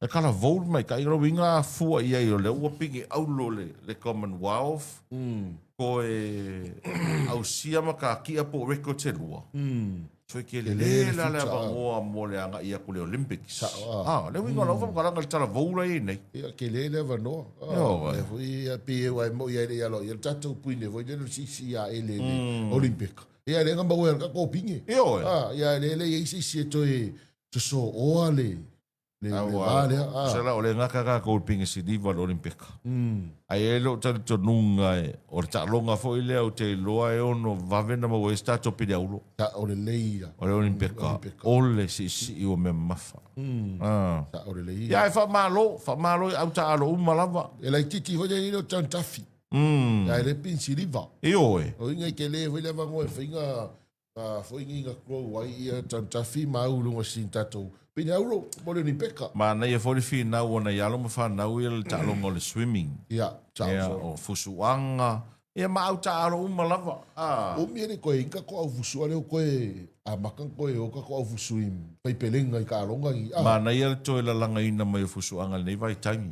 Le talavou le tamaitai, o le uiga a fua i ai o lea ua pigi aulo le, le Commonwealth, ko e ausia ma kakia po o records e lua. So e kele le la le avanoa mo le agai atu le Olympics. Ah, le uiga o lau faamatalaga le talavou la i ai nei. Ia, kele le avanoa. Ioe. Lea foi e pei e uae moi ai le alo ia le tatou puine foi lele o le siisii aele i le Olympic. Ia lea na maua ai le tatou pine. Ioe. Ah, ia lea le i ai se isi e toe sosooa le le le va lea. Ah. Sala o le gata tatou i le pine siliva i le Olympic. Ae i ai lou talitonuga o le taaloga foi lea ou te iloa e ono vave ona maua ai se tatou pine auro. O lelei ia. O le Olympeka, o le siisii o mea mamafa. Sao lelei ia. Ia e faamalo, faamalo i au taaalo uma lava. E laitiiti foi lenei o John Duffy. Ae le pin siliva. Ioe. O inga i tele foi le avanoa e fai nga foi ngi nga grow ai ia John Duffy ma au lunga sin tatou pine auro mo le Olympeka. Manaia foi le finau o nai alo ma fanau ia le taaloga o le swimming. Ia, sao Ia, o fusuaga, Ia ma au taaalo uma lava, a. Umi ele koe inga ko au fusu ale o koe amaka koe o ka ko au fusu i faipelenga i kaaloga i a. Manaia le toe lalagaina mai o fusuaga i lenei vaitaimi.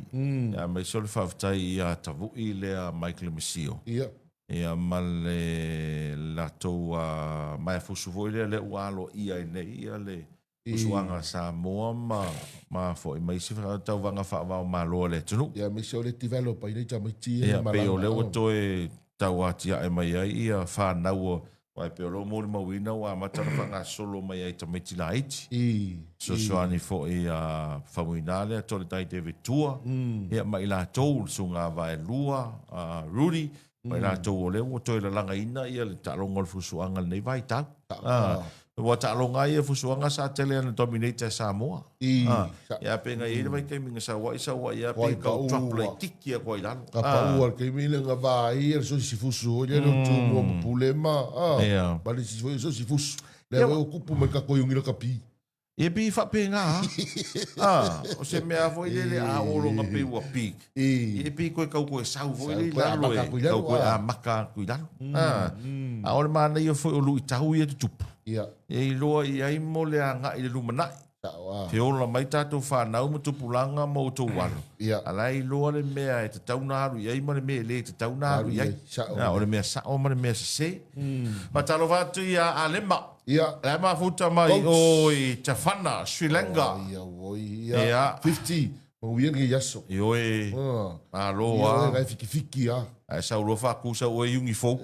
Ia aemaise o le faafetai ia Tavu'i lea Michael Misio. Ia. Ia ma le latou maea fusu foi lea lea ua aloaia ai nei ia le Fusuaga a Samoa ma ma foi ma isi tauvaga faava o Malo a le atunuu. Ia aemaise o le develop ai nei tamaiti ia na malaga. Ia pei o lea ua toe tau atiae mai ai ia fanau o aua e pei o lea ua molimauina ua amata ona faagasolo mai ai tamaiti laiti. Fesoasoani foi ia Faumuina lea Toletai David Tua ia ma i latou le Susuga Vaelua Rudy ma i latou o lea ua toe lalagaina ia le taaloga o le fusuaga i lenei vaitau. Ua taaloga ai ia fusuaga sa tele ana dominate e Samoa. I, Ah, sa, ia pe ngai le vaitaimi nga sauai sauai ia pe Koai kau pau drop ua. laititi aku ai lalo. Ka pau al taimi le nga va ai le so si fusu o le tu mo ma pule ma ah Ia. ma le si so si fusu le Ia, o kupu mai ka koiungi le kapi. Ia pei faapena a. Ah, o se mea foi lele a olo nga pei ua peak. I. Ia pei koe kau koe sau foi Sau le i koe lalo amaka e. aku i lalo, Kau koe ah. amaka aku i lalo. Ah. A o le manaia foi o luitau ia tutupu. Ia. E iloa i ai mo le agai i le lumanai. Sao a. Feola mai tatou fanau ma tupulaga ma outou alo. Ia. A la e iloa le mea e tatau ona alu i ai ma le mea e le tatau ona alu i ai. Sao. Ah, o le mea sao ma le mea sese. Faatalofa atu ia Alema. Ia. La e mafuta mai Coach. o i Tafana, Sri Lanka. Oh, ia, oi, ia. Ia. 50. Manuia lenei aso. Ioe. Ah. Malo Ia, a. oi, gai fikifiki a. Ae sau loa faaku sau oe iugi fou.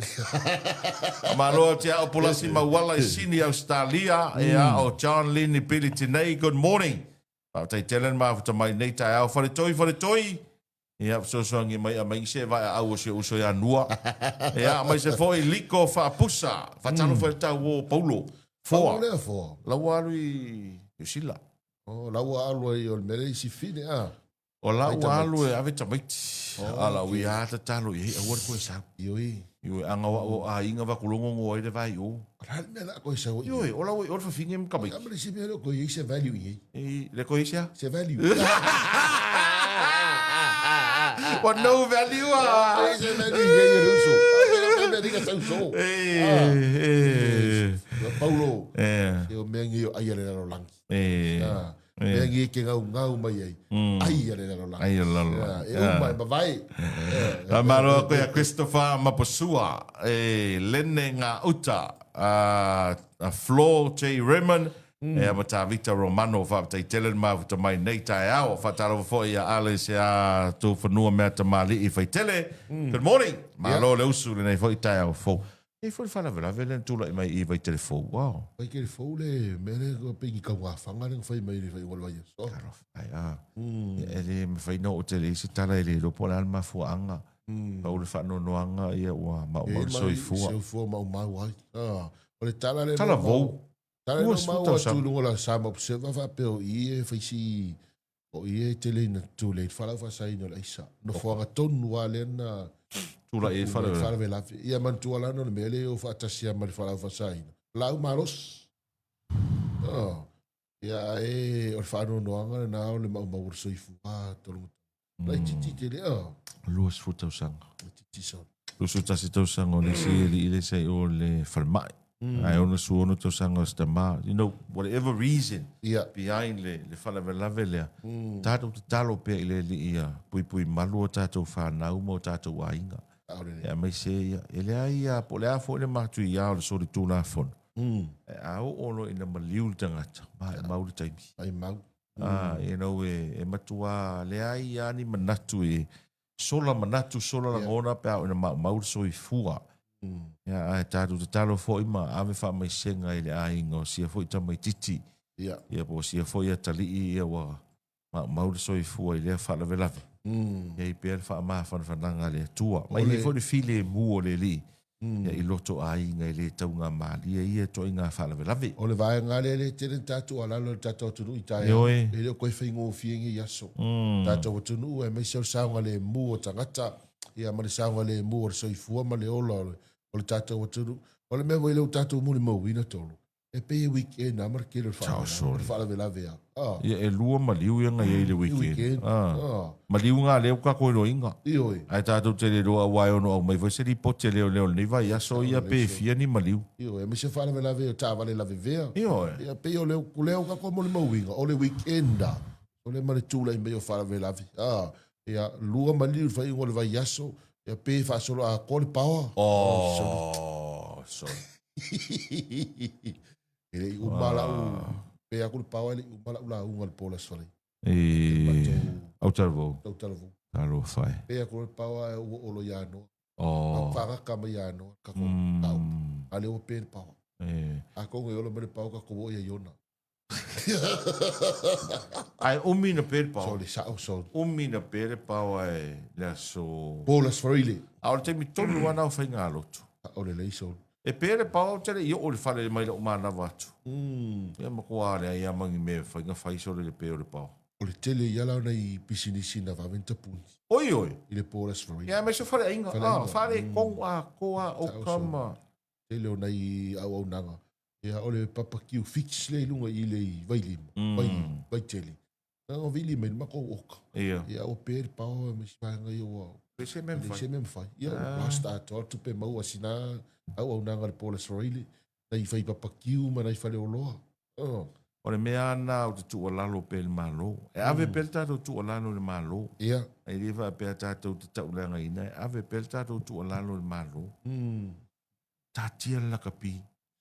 Malo atu ia o Polasi Mauala i Sini, Australia. Ia o John Lynn i Billy Tinei. Good morning. Faafetai tele le mafuta mai nei taeao. Faletoi, faletoi. Ia, fesoasoani mai aumai se vaeaau o si ou uso ia Nua. Ia, aemaise foi Liko Faapusa. Faatalofa i le tauo o Paulo. Foa. Paulo lea foa. La ua alu i Niu Sila. Oh, la ua alu ai o le mea lea i Sifine, a. O la Ai ua tamaiti. alu e ave tamaiti. Oh, A la okay. ui a tatalo i ai, aua le koe sau. Ioi. Ioi, anga wa o aiga vakulogo ngo ai le vai o. O la le mea la koe sau i. Ioi, o la ua i o le fafine ma tamaiti. A ma le isi mea lea o koe i ai se value i ai. I, le koe i se a? Se value. Ua no value a. Koe se value i ai e le uso. A mea ringa sau so. E, e, Paulo. e, E o mea ngi o ai a le lalolagi. e. Ah, mea ngi e ke ngau ngau mai ai. Ai a le lalolagi. Ai a le lalolagi. E uma e mavae. Ka malo aku ia Christopher Mapasua, e Lene Ngā Uta, a Flo J. Raymond, e a Matavita Romano, faafetai tele le mafuta mai nei taeao. Faatalofa foi ia Alice ia tō whanua mea tamalii Faitele. Good morning. Malo le usu lenei foi taeao fou. E foi le faalavelave lea na tulai mai i Vaitele fou. Wow. Vaitele fou le mea lea kua pei ni kaugafaga lea na fai mai i le faaiuga o le vaiaso. Talofa ai, ah. E le mafai na oo tele i se tala e le iloa po o le a le mafuaaga. Pau le faanoanoaga ia ua maumau le soifua. Soifua maumau ai. Ah, o le tala lea. Tala vou. Tala lea na maua atu i luga o la Sama Observer faapea o i e fai si o i e tele ina tulei i le faalaau faasaina o le aisa. Nofoaga tonu lava lea na tulai ai le faalavelave. Ia manatua lana o le mea lea e o faatasi lava ma le faalaau faasaina. Laau malosi. Oh. Ia ae o le faanoanoaga lena o le maumau o le soifua tolu. Laitiiti tele oh. 20 tausaga. Laitiiti solo. 21 tausaga o le isi alii lea sa i o le falemai. Ae 66 tausaga o si tama. You know, whatever reason behind le, le faalavelave lea, tatou tatalo pea i le Alii ia puipui malu o tatou fanau ma o tatou aiga. Ia aemaise ia, e leai a, po o le a foi le matuia o le solitulafono, a oo loa ina maliu le tagata, maimau le taimi. Maimau. Ah, you know, e, e matua leai lava ni manatu e sola manatu, sola lagona pe a oo ina maumau le soifua. Ia, ae tatou tatalo foi ma ave faamaisega i le aiga o sia foi tamaitiiti. Ia, po o sia foi atalii ia ua maumau le soifua i lea faalavelave. Ia i pea le faamafanafanaga a le Atua. Ma i ai foi le filemu o le Alii ia i loto aiga e le taugamalie ia ituaiga faalavelave. O le vaega lea lea e tele na tatou alalo e le tatou atunuu i taeao, Ioe. e le o toe faigofie nei aso. Tatou atunuu aemaise o le saogalemu o tagata, ia ma le saogalemu o le soifua ma le ola o le tatou atunuu. O le mea foi lea ua tatou molimauina Tolu, E pei e weekend a ma le tele o le Tau, faalavelave, le faalavelave a. Ah. Ia e lua maliu ia na i ai i le weekend. Weekend. Ah. Ah. Maliu ngā lea ua tatou iloaina. Ioe. Ae tatou te le iloa aua e ono aumai foi se lipoti a leoleo o lenei vaiaso ia pe fia ni maliu. Ioe, aemaise faalavelave o taavale lavevea. Ioe. Ia pei o le lea ua tatou molimauina, o le weekend a. O le ma le tulai mai o faalavelave. Ah. Ia lua maliu i le faaiuga o le vaiaso, ia pe faasolo atoa le paoa. Oh, sorry. E le i uma lau, pe aku le paoa e le i uma lau lauga i le po o le Aso Faraile. I Autalavou. Autalavou. Talofa e. Pe aku le paoa e ua olo ia Noa. Oh. Whagaka mai ia Noa, ka ko tau. A le ua pe le paoa. E. A kongo e olo mai le paoa ka ko o ia Iona. Ae umi na pe le paoa. Sorry, sao, sorry. Umi na pe le paoa e le aso. Po o le Aso Faraile. A o le taimi tonu lava na o faigalotu. O le lei, sorry. E pe le paoa ou te le i oo i le fale mai lou manava atu. Ia matua leai lava ma ni mea e mafai ona fai sole i le pe o le paoa. O le tele ia la o nai pisinisi na vave ona tapuni. Oi oi. I le po o le Aso Faraile. Ia aemaise o faleaiga. Faleaiga. Faaletonu atoa oka ma. Tele o nai auaunaga. Ia o le papa kiu fix lea i luga i le i Vailima, Vaitele. Na ona vili mai le matou oka. Ia. Ia ua pe le paoa ma isi vaega ia ua. Leai se mea mafai. Leai se mea mafai. Ia ua blast atoa le tupe maua a sina auaunaga i le po o le Aso Faraile, nai fai papa kiu ma nai faleoloa. Oh. O le mea lava lena ou te tuualalo pea i le Malo. E ave pea le tatou tuualalo i le Malo. Ia. E le faapea tatou te tauleagaina, e ave pea le tatou tuualalo i le Malo. Taatia le lakapi.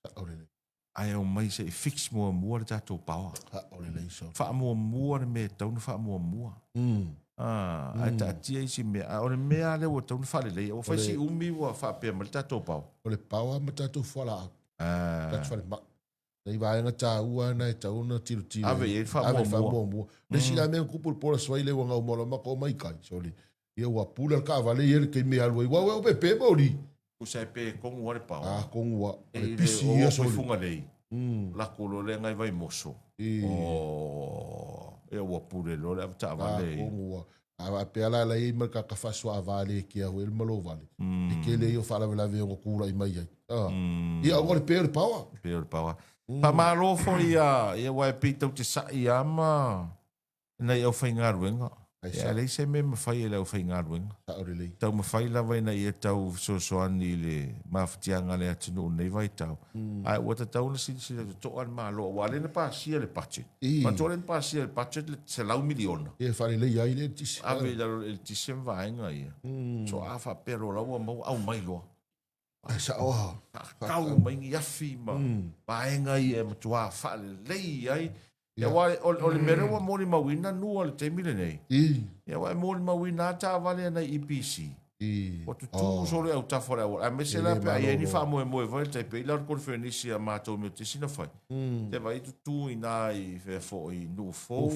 Sao lelei. Ae aumai se i fix muamua le tatou power. Sao lelei sole. Faamuamua le mea e tatau ona faamuamua. Ah, ae taatia isi mea. A o le mea lava lea ua tatau ona faaleleia. Ua fai si umi ua faapea mai le tatou power. O le power ma tatou fualaau. Ah. Tatou falemai. Nai vaega taua na e tatau ona tilotilo. Ave i ai le faamuamua. Faamuamua. Le isi la mea na tupu i le po o le Aso Faraile ua gauma loa matou omai i tai. Sole. Ia ua pula le taavale ia i le taimi e alu ai. Ua ua pepe ma oli. Tusa e pe tonu a le pao. A tonu a. O le pisi ia sole. O Fugalei. Lako loa le ngai Vaimoso. O ia ua pule loa le avetaavale. A tonu a. A faapea la la i ai ma le tagata faasoaava le kea foi le malovale. E tele ia o faalavelave e ono tulai mai ai. Ia ona o le pe o le paoa. Pe o le paoa. Faamalo foi ia ia aua e pei tau te sa'i lava ma nai aufaigaluega. Ae leai se mea e mafai e le aufaigaluega. Sao lelei. Taumafai lava ina ia tau fesoasoani i le mafatiaga a le atunuu i lenei vaitau. Ae ua tatau ona silasila totoa le Malo aua lea na pasia le budget. Manatua lea na pasia le budget le $100 miliona. Ia faaleleia ai le eletise. Ave i lalo o le eletise ma vaega ia. So a faapea loa la ua maua, aumai loa. Ae sao lava. Faatau mai ni afi ma vaega ia e matua faalelei ai. Ia aua o le mea lea ua molimauina Nua i le taimi lenei. Ia aua e molimauina lava taavale a nai EPC. Ua tutu solo i autafa o le auala. Aemaise la pe a i ai ni faamoemoe foi le tai pei la o le konifenisi a matou Metotisi na fai. Te vaai tutu i ina i fea foi i Nuufou,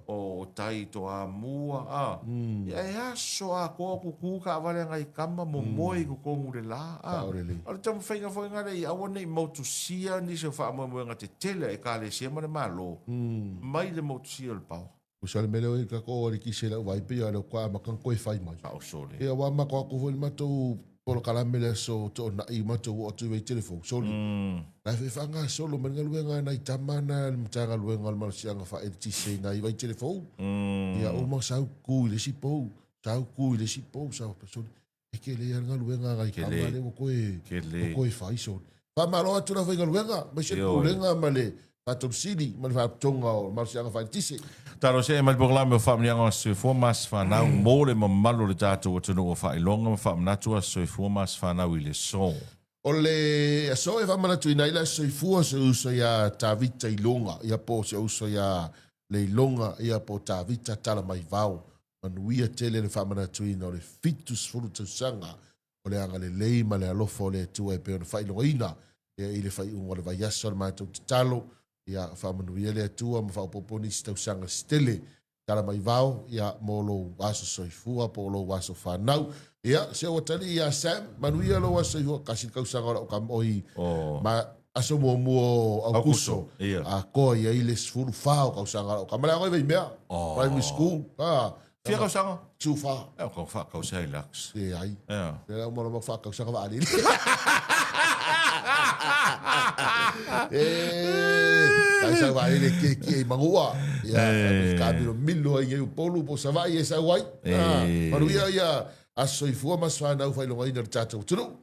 o tai i Toamua, a. Ia e aso atoa tutu taavale a nai tama momoe i totonu o le la, a. O le taumafaiga foi lena ia aua ne i motusia nisi o faamoemoega tetele a Ekalesia ma le Malo mai le motusia o le paoa. Tusa le mea lea ua i ai le tatou alikise i lau vaai pei o lea faatoa amata ona toe fai mai. Faaoso le. Ia aua matou atu foi le matou polokalame le aso Toonai matou oo atu i Vaitele Fou. Soli. La e foi faagasolo mai le galuega a nai tama na a le Matagaluega o le Malosiaga Faa-Eletise i nai Vaitele Fou. Ia uma sau tu i le isi pou, sau tu i le isi pou, sau soli. E tele lava le galuega a nai tama lea ua toe, ua toe fai soli. Faamalo atu le aufaigaluega, aemaise le Pulega ma le Faatonu Sili ma le Faalapotopotoga o le Malosiaga Faaeletise. Talosia mai le polokalame o Faamanuiaga o Aso Soifua ma Aso Fanau mo le mamalu o le tatou atunuu o Faailoga ma Faamanatu Aso Soifua ma Aso Fanau i le aso. O le aso e faamanatuina ai le Aso Soifua o si ou uso ia Tavita Iloga, ia po o si ou uso ia Leiloga, ia po o Tavita Talamaivao. Manuia tele le faamanatuina o le 70 tausaga o le agalelei ma le alofa o le Atua e pei ona faailogaina i le faaiuga o le vaiaso. O le matou tatalo, ia faamanuia le Atua ma faaopoopo nisi tausaga se tele. Tala mai vao, ia, mo lou aso soifua po o lou aso fanau. Ia, se ua tali ia Sam, manuia lou aso soifua, kasi le tausaga o lau kam, oi, ma aso muamua o Aukuso, atoa i ai le 14 o tausaga o lau kama. Leaga i Vaimea, primary school, a. Fia tausaga? 14. E o kau whaakausa i Lux. E ai. Ea. Lea uma lama whaakausaga waalele. E, kai sau waalele ke ki e mangua. Ia, ka milo milo ai ngai Upolu po Savaii e sau ai. Manuia ia aso soifua ma aso fanau faailogaina i le tatou atunuu.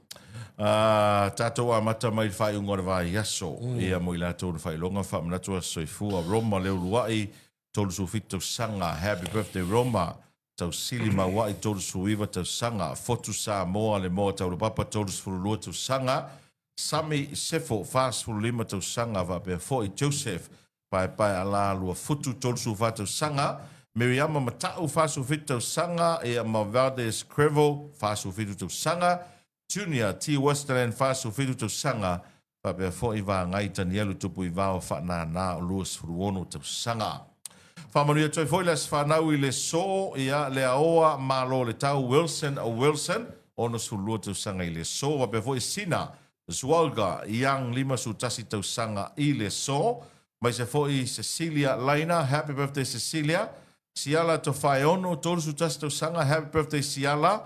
Tatou amata mai i le faaiuga o le vaiaso. Ia mo i latou na faailoga faamanatu aso soifua. Roma Leuluai 37 tausaga, Happy Birthday Roma, Tausili Mauai 39 tausaga, Fotu Samoa Lemoa Taulapapa 32 tausaga, Sami Sefo 45 tausaga faapea foi Joseph Paepae Ala Luafutu 34 tausaga, Miriama Mata'u 47 tausaga, ia ma Valdez Crevel 47 tausaga, Junior T Westerland 47 tausaga, faapea foi Vagai Tanielu Tupuivao Faanana 26 tausaga. Faamanuia atu ai foi le Aso Fanau i le Soo, ia Leaoa Malo le Tau Wilson Wilson, 62 tausaga i le Soo, faapea foi Sina Zwalga Young, 51 tausaga i le aso. Aemaise foi Cecilia Laina, happy birthday Cecilia. Siala Tofaeono, 31 tausaga, happy birthday Siala.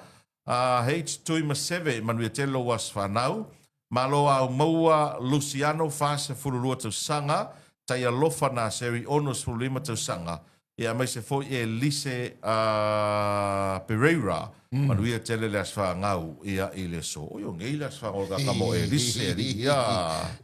H Tuimaseve, manuia tele lou aso fanau. Malo au maua Luciano, 42 tausaga. Taialofa Naseri, 65 tausaga. Ia aemaise foi Elise Pereira, manuia tele le aso fanau ia i le aso. Oi o nei le aso fanau o le kaka mo Elise alii ia.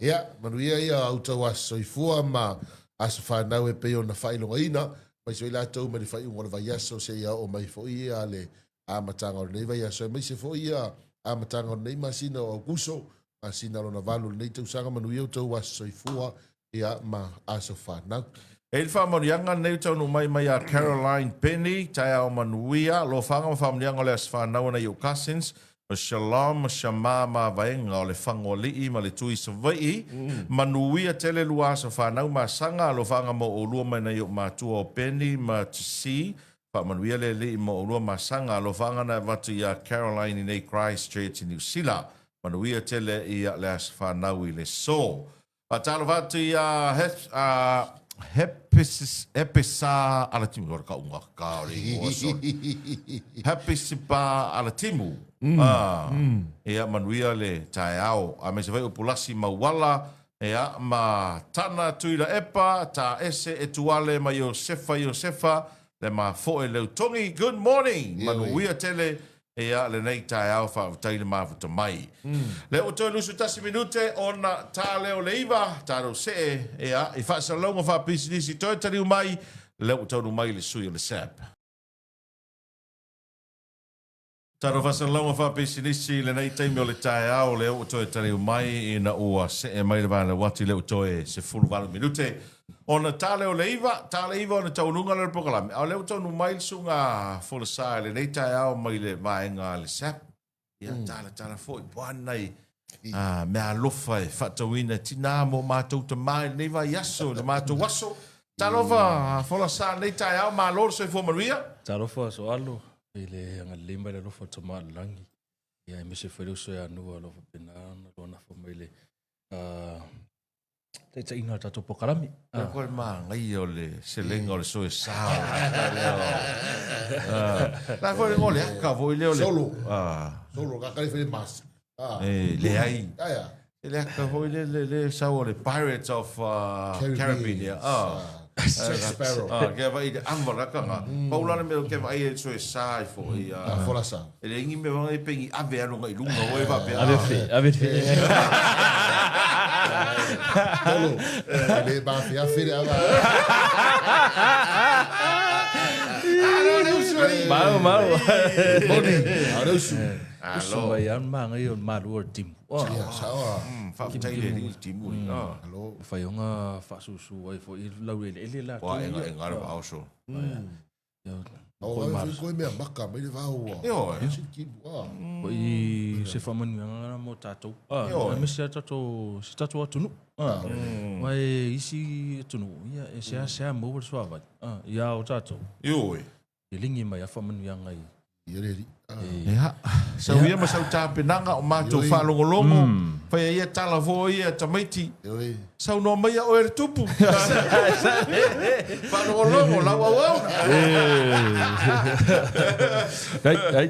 Ia, manuia ia au tau aso soifua ma aso fanau e pei ona faailogaina, aemaise foi latou mai le faaiuga o le vaiaso seia oo mai foi ia le amataga o lenei vaiaso, aemaise foi ia amataga o lenei masina o Aokuso, masina lona valu o lenei tausaga. Manuia outou aso soifua ia ma aso fanau. E i le faamanuiaga lenei ua taunuu mai mai ia Caroline Penny, taeao manuia, lofaga ma faamanuiaga o le aso fanau a nai ou cousins, o Shalom ma Shama Mavaega o le Fagoalii ma le Tui Savaii. Manuia tele lua aso fanau masaga, alofaga mo oulua mai nai ou matua o Penny ma Tsi. Faamanuia le Alii mo oulua masaga, alofaga na avatu ia Caroline i nei Christchurch i Niu Sila. Manuia tele ia le aso fanau i le so. Faatalofa atu ia Hepesa Alatimu, o le kauga ka o le ingoa sorry. Hepesipa Alatimu. Ah, ia manuia le taeao. Aemaise foi o Pulasi Mauala, ia, ma Tana Tuilaepa, Taese Etuale ma Iosefa Iosefa, le mafoe Leutogi. Good morning! Manuia tele Ia, lenei taeao faafetai le mafuta mai. Lea ua toe 21 minute ona ta lea o le 9, tatou see, ia, i faasalalauga faapisinisi toe taliu mai, lea ua taunuu mai le sui o le SAB. Tatou faasalalauga faapisinisi i lenei taimi o le taeao, lea ua toe taliu mai ina ua see mai le valeuati, lea ua toe 18 minute Ona ta lea o le 9, ta le 9 ona taunuuga lea o le polokalame, a o lea ua taunuu mai le susuga Folasa i lenei taeao mai le vaega a le SAP. Ia, talatala foi, po o a ni nai meaalofa e faatauina e tina mo matou tama i lenei vaiaso, i le matou aso. Talofa Folasa i lenei taeao, malo le soifua manuia. Talofa Soalo i le agalelei mai le alofa o le Tama i le Lagi, ia aemaise foi le uso ia Nua o lo o faapena ona lua nafa mai le taitaiga o le tatou polokalame. Lea foi le manaia o le selega o le soe sa. La foi le ngole aka foi lea o le Solo. Solo ka kare fai mas. E leai. E le aka foi le le le sau o le Pirates of Caribbean. Ia. Jack Sparrow. Ke vai le ava la kanga. Paula le mea ke vai e soe sa i foi. Fola sa. E le ingi me wanga i pengi ave alo ngai lunga oe va pe. Ave fe, ave fe. Tolo, le ba fe afe le ava. Mau, mau. Moni, a le usu. Usu mai an ma ngai o malu o timu. Ia, saoa. Faafetai le alii timu. Alo. Whaionga whaasusu ai fo i lau ele ele la. Wa enga enga le vaoso. Au ai foi koe mea maka mai le vao ua. Ioe. Siki ua. Ko i se whamanuianga na mo tātou. Ah, aemaise a tātou, se tātou atunuu. Ah, Wai isi atunuu, ia, e sea sea maua le suavai. Ah, ia o tātou. Ioe. E lingi mai a whamanuianga i. Ia le ri. Ia, sau ia ma sau tapenaga o matou faalogologo, faia ia tala foi ia tamaiti, saunoa mai ia oe le tupu. Faalogologo, lau auauna. Ai, ai.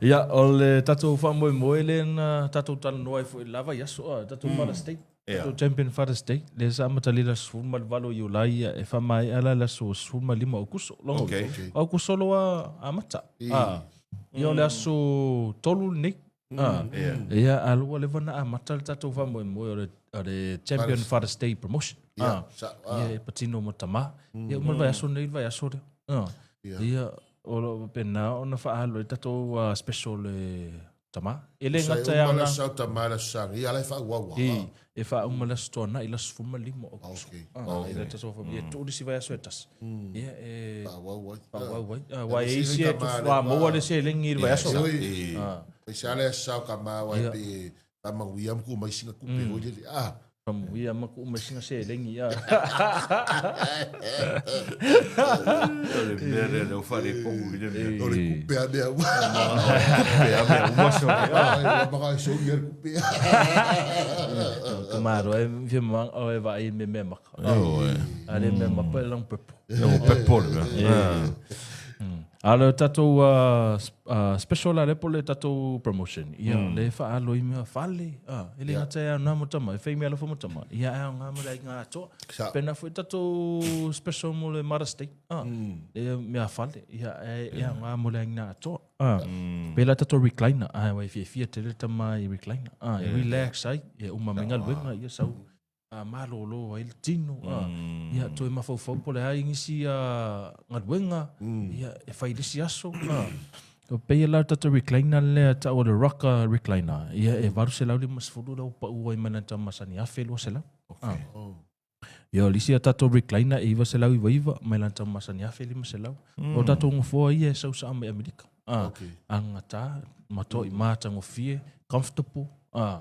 Ia, o le tatou faamoemoe lea na tatou talanoa ai foi i le la vaiaso, tatou Father's Day. Tatou Champion Father's Day, lea sa amatalia i le aso 18 Iulai, ia, e faamaea la i le aso 15 o Aokuso. Logo, Okay. O Aokuso loa amata. Ah, ia o le aso 3 lenei. Ah, Ia, a ua leva na amata le tatou faamoemoe o le, o le Champion Father's Day promotion. Ia, Ah, sa, ah. ia e patino mo tama. Ia, uma le vaiaso nei, le vaiaso lea. Ah, Ia, o lo o faapena ona faaalu ai tatou special e tama. E le Sai gata e uma le aoga. sau tama le aso sagi, ia la e faaauau I, e faauma le aso Toanai, le aso 15 o Aokuso. Okay. Ah, e le tatou familia, e tuu le isi vaiaso e tasi. Ia, e Faaauau ai. faaauau ai. Ah, aua e Ia, isi e tama le maua le seleni i le vaiaso. Oi. Ai sa le aso sau tama wa Ia. pe faamanuia ma ku mai singa kupe hoi lele. Ah. Famuia ma ku mai singa seleni ia. O le mea lea lea o faaletonu i le mea. O le kupe a mea uma. Kupe a mea uma so. Ai, maka e sou ia le kupe. Ka maro e fia mang o e vai me me maka. A le me mapa e lang pepo. E pepo le mea. A le tatou special la le po le tatou promotion. Ia le whaalo i mea fale. E le ngata e au nā mo tama. E whai mea alofa mo tama. Ia e au ngā mo le ai ngā atoa. Pena foi tatou special mo le Mother's Day. Le mea fale. Ia e au ngā mo le ai ngā atoa. Pela tatou recliner. A wai fia fia te le tama i recliner. E relax ai. Ia uma me ngaluenga. Ia sau a malōlō ai le tino, a, ia, toe mafaufau po o le a nisi galuega, ia, e fai i le isi aso, a. E pei e la le tatou recliner lea e tau o le rocker recliner, ia, e $850 lea ua pau ai mai lana tau masani, $1,200. A. Ia, o le isi a tatou recliner e $999 mai lana tau masani, $1,500. O tatou nofoa ia e sau saa mai Amerika. A, agagata, matuai matagofie, comfortable. A,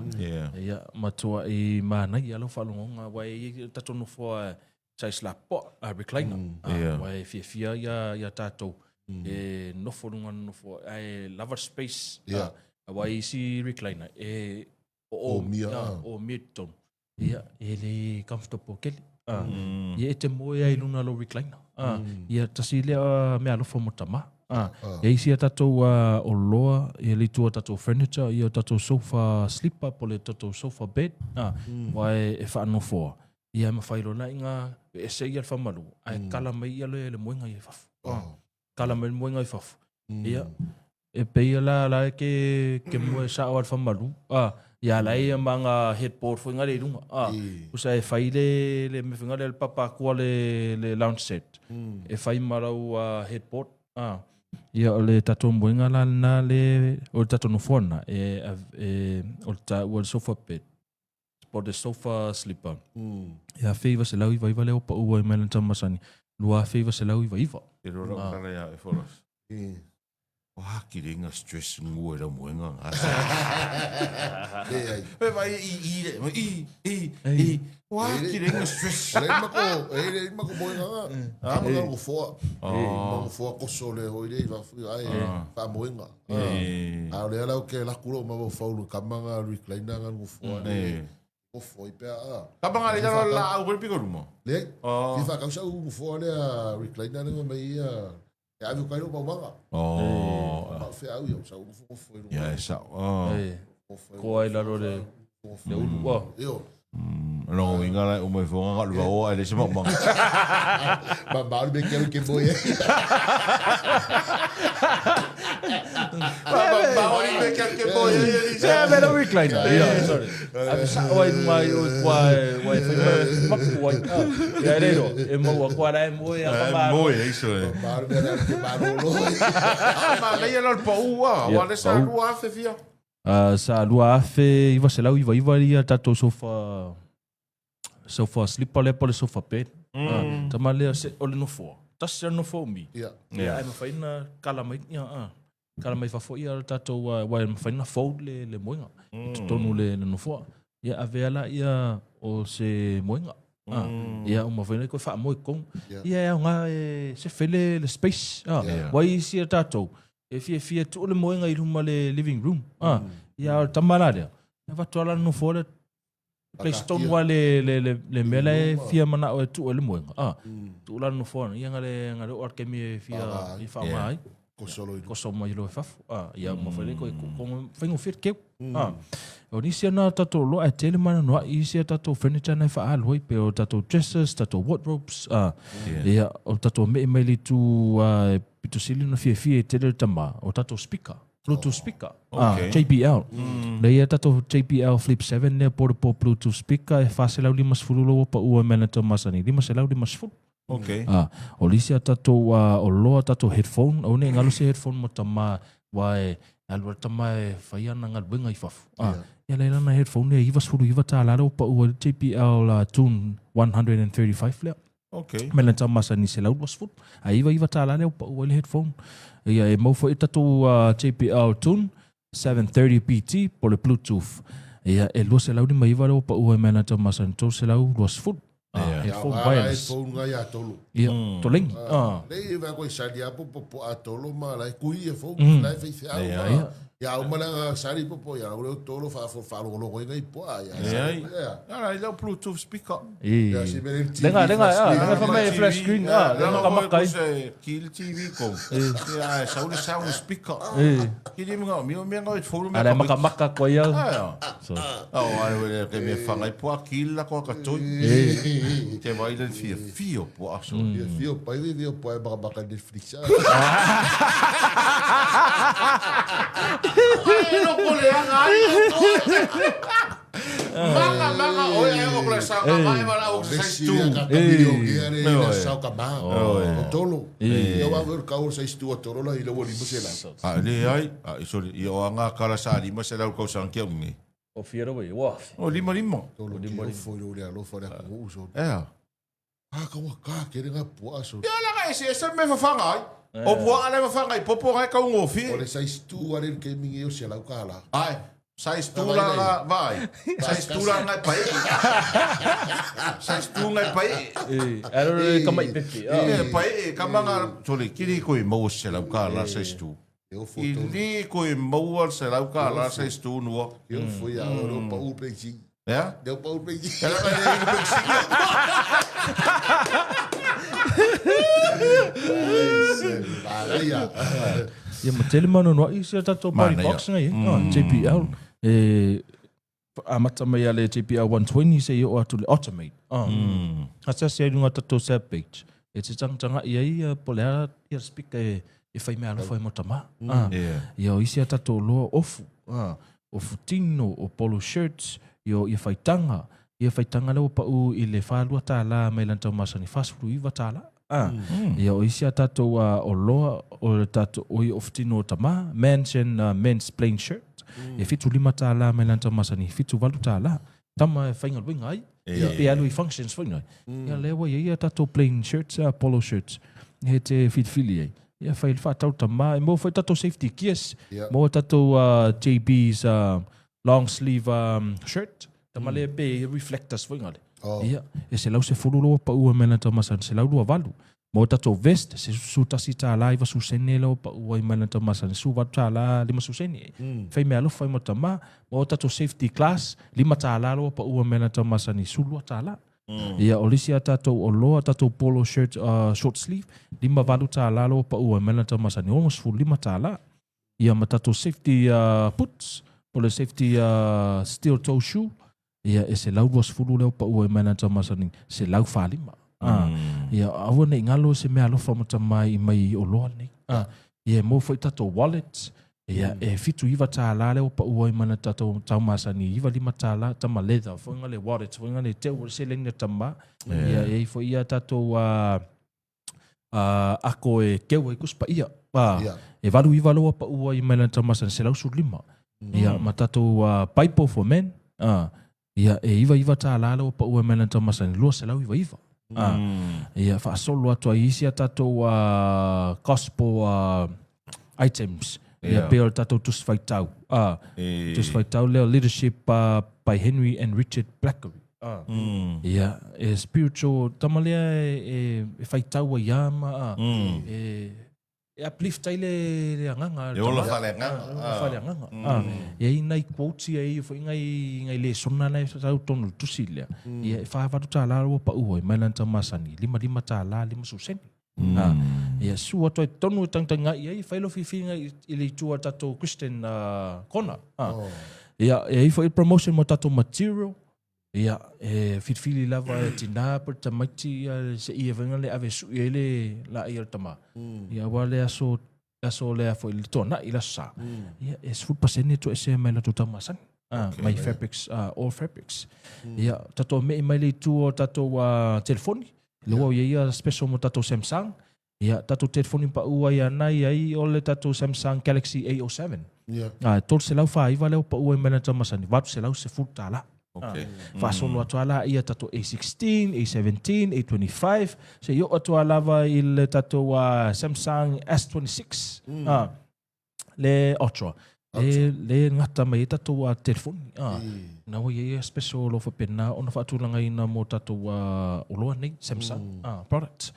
ia, matuai manaia lau faalogoga, aua e i ai tatou nofoa size lapoa, a recliner. A, aua e fiafia ia tatou e nofo luga o le nofoa, ae lava le space. A, aua e i ai isi recliner e omia, omia i totonu. Ia, e le comfortable tele. Ah, Ia e te moe ai i luna o lou recliner. Ah, Ia tasi lea mea alofa mo tama. Ah, E isi a tatou oloa, ia le itu o tatou furniture, ia o tatou sofa sleeper po le tatou sofa bed, ah, wa e, e whaanofoa. Ia e mawhai loa inga e ese ia le whamalu, ae kala mai ia le, le moenga i fafo. Ah, kala mai le moenga i fafo. Ia, e pei la la e ke, ke moe sao al whamalu. Ah, ia la ia ma ngā headboard foi ngā le i runga. Ah, kusa e whai le, le me whinga le papa kua le, le lounge set. E whai ma rau headboard. Ah, ia o le tatou moenga la lena le, o le tatou nofoa lena, e, e, o le taua le sofa bed. Po le sofa sleeper. E 1999 lea ua pau ai mai lana tau masani. 2999. Te rora o tala ia e foros. O haki inga stress ngu e rau moenga ngā sa. Pe vai i i le, i i i. O haki inga stress. Le mako, e le mako moenga ngā. A maka ngo foa. Mako foa koso le hoi le va fu ai fa moenga. A o lea lau ke laku lo ma faulu kama ngā recliner ngā ngo foa le. Ngo foa i pea a. Kama ngā le talo la au koe piko ruma. Le, fia whakau sa u ngo foa lea recliner le mai ia. E ave kai lo maumaga. Ma whea au ia sa u ngo foa i runga. Ia e sa. Ko ai lalo le le ulu. Io. Longo inga la o mai fonga ngā lua o ai le se maumanga. Ma malu me ke ke moe. Ma ori me ke ke moe e Se a mea recliner. Ia, sorry. Ave sa o ai mai o kua e wai whai mai mapu ai. Ia reiro, e maua kua la e moe a ka maro. Moe e iso e. Malu me la ke maro lo. Ma leia la pau a, wa le sa lua afe fia. Sa 2999 ia tatou sofa sofa sleeper lea po le sofa bed. Tama lea se o le nofoa. Tasi le nofoa umi. Ia. Ia ai mawhai na kala mai ia a. Kala mai fafo ia le tatou wai mawhai na fold le le moenga. I totonu le le nofoa. Ia avea la ia o se moenga. Ia uma foi koe whaamoe kong. Ia e au ngā e se fele le space. Wai isi a tatou. E fia fia tuu le moenga i luma le living room. Ia o le tama la lea. E whatu ala nofoa le place tonu a le, le, le, le mea la e fia manao e tuu e le moenga. Tuu la nofoa ia nga le, nga le o kemi e fia i whaonga ai. Koso Koso mai lo e fafo. Ia uma foi le koe ko whaingofie te keu. O nisi ana tatou loa e tele mana noa i isi a tatou furniture na e whaalo ai pe o tatou dressers, tatou wardrobes. Ia o tatou me mai le tu e pito sili na fiafia e tele le tama o tatou speaker. Bluetooth speaker. JBL. Le ia tatou JBL Flip 7 lea portable Bluetooth speaker e 450 lo pa ua mena tau masani. 550. O le isi a tatou oloa tatou headphone, aua ne i galo se headphone mo tama aua e alu a le tama e fai ana galuega i fafo. Ia laila ana headphone e $99 lea ua pau ai le JBL Tune 135 lea. Mai lana tau masani 120. Ae $99 lea ua pau ai le headphone. Ia e mau foi tatou JBL Tune 730 BT po le Bluetooth. Ia, e 259 lea ua pau ai mai lana tau masani, 320. Ah, headphone wireless. Headphone ngai a tolo. Ia, tolengi. Ah. Nei va ko sali a po po a tolo ma la kui e phone la fe fe au. Ia au ma la sali po po ia o tolo fa fa fa lo lo ngai po a ia. Ia. Ara i lau Bluetooth speaker. Ia si me Lenga lenga ah, lenga fa mai flash screen ah, lenga ka makai. Ki le TV ko. Ia e sau le sound speaker. Ki le mga mi mi ngai phone me. Ara maka maka ko ia. So. Oh, ai we ke me whangai po a ki la ko ka toi. Te vai le fia fio po a so. Fia fio pai vi fio po e maka maka Netflix. Ai no ko le anga ai. Manga manga oi ai o ko sa ka mai wala o sa tu. E le sa ka ma. O tolo. Ia wa ver ka o sa tu o tolo la i le wali mo se la. A le ai, a i soli i o anga kala sa lima se lau kau sang kia ungi. O fia rawa i wa. O lima lima. Tolo lima lima. Fo le alofa le ko uso. Ea. A ka wa ka ke nga pua so. Ia la ga ese ese me fafanga ai. O pua ale fafanga i popo ngai kau ngofi. O le size 2 ale ke mingi o se lau ka la. Ai. Size 2 la la vai. Size 2 la ngai pai. Size 2 ngai pai. E, aro le kamai pepe. E pai e kamanga sole kiri ko i mau se lau ka la size 2. I li ko i maua se lau ka la size 2 nua. E ofo ia o le pa u pe si. Ea? Leo pa u pe si. Ela ka le i pe si. Ia ma tele mana noa i sia tatou party box ngai e. JBL. E amata mai ale JBL 120 se i o atu le automate. Asiasi ai lunga tatou sab page. E te tangitanga i ai po le a ia speaker e e whai mea alofa e mo tama. Ia o isi a tatou loa ofu. Ofu tino, o polo shirts, ia o ia whaitanga. Ia whaitanga lea ua pau i le whālua tālā mai lana taumasani, 49 tālā. Ia o isi a tatou o loa, o le tatou, o ia ofu tino o tama, men's and men's plain shirt. E 75 tālā mai lana taumasani, 78 tālā. Tama e whaingaluenga ai, ia pe alu i functions whainga ai. Ia lea ua ia ia tatou plain shirts, polo shirts, he te whiriwhiri ai. Ia whai whaatau tama, e mo whai tatou safety gears, mo tatou JB's long sleeve shirt, tama lea pe reflectors whainga le. Ia, e 110 loa paua me lana taumasani, 128. Mo tatou vest, se 11 tālā 90 sene lea ua pau ai mai lana taumasani, 18 tālā 50 sene. Fai mea alofa ai mo tama, mo tatou safety class, 5 tālā lea ua pau ai mai lana taumasani, 12 tālā. Ia, o le isi a tatou oloa, tatou polo shirt short sleeve, 58 tālā lea ua pau ai mai lana taumasani, 65 tālā. Ia, ma tatou safety boots, po le safety steel toe shoe, Ia, e 120 lea o paua i mai lana taumasani, 145. Ah, ia, aua nei ngalo se mea alofa ma tama i mai i oloa nei. Ah, ia, e maua foi tatou wallet, ia, e 79 tālā lea o paua i mai lana tatou taumasani, 95 tālā, tama leather, foi ngale wallet, foi ngale teu o le seleni a tama. Ia, e ai foi ia tatou, ah, ah, ako e keu ai kusi paia. Ah, e 89 loa paua i mai lana taumasani, 115. Ia, ma tatou uh, Bible for Men, uh, ia, e 99 tālā lea ua pau ai mai lana taumasani, 299. Uh, ia, faasolo atu ai isi a tatou uh, gospel uh, items. Ia, yeah. pe o le tatou tusi faitau. Uh, e... Tusi faitau lea, Leadership uh, by Henry and Richard Blackery. Uh, Ia, e spiritual, tama lea e, e, e faitau ai ama, uh, e, E uplift ai le, le agaga. E ola faaleagaga. E ola faaleagaga. Mm. E ai nai quotes ia e foi ngai ngai lesona lai sau tonu le tusi lea. Mm. Ia e whāwaru tālā ua paua i mai lana taumasani, lima lima tālā, 50 sene. Mm. Ah, ia su atu ai tonu e tangtanga i ai, whai lo whiwhinga i, i le itua tātou Christian uh, kona. Ah. Oh. Ia, e ai foi promotion mo tātou material, Ia, e whiriwhiri lava e tinā po le tamaiti ia se i e vainga le ave sui ai le la ia le tama. Ia aua le aso aso lea foi le tuanai le aso sa. Ia e 10% toesea mai latou taumasani. Ah, mai fabrics, ah, all fabrics. Ia, tatou me'i mai le itu o tatou ah, telefoni. Le ua ia ia special mo tatou Samsung. Ia, tatou telefoni pa'u ai anai ai o le tatou Samsung Galaxy A07. Yeah. Ah, 349 lea ua pa'u ai mai lana taumasani, $810 tālā. Okay. Ah, faasolo atu lava la ia tatou A16, A17, A25, seia oo atu lava i le tatou uh, Samsung S26. Mm. Ah, le Ultra. Le, le gata mai ai tatou telefoni. Na ua i ai special o lo o faapena ona faatulagaina mo tatou oloa nei, Samsung products.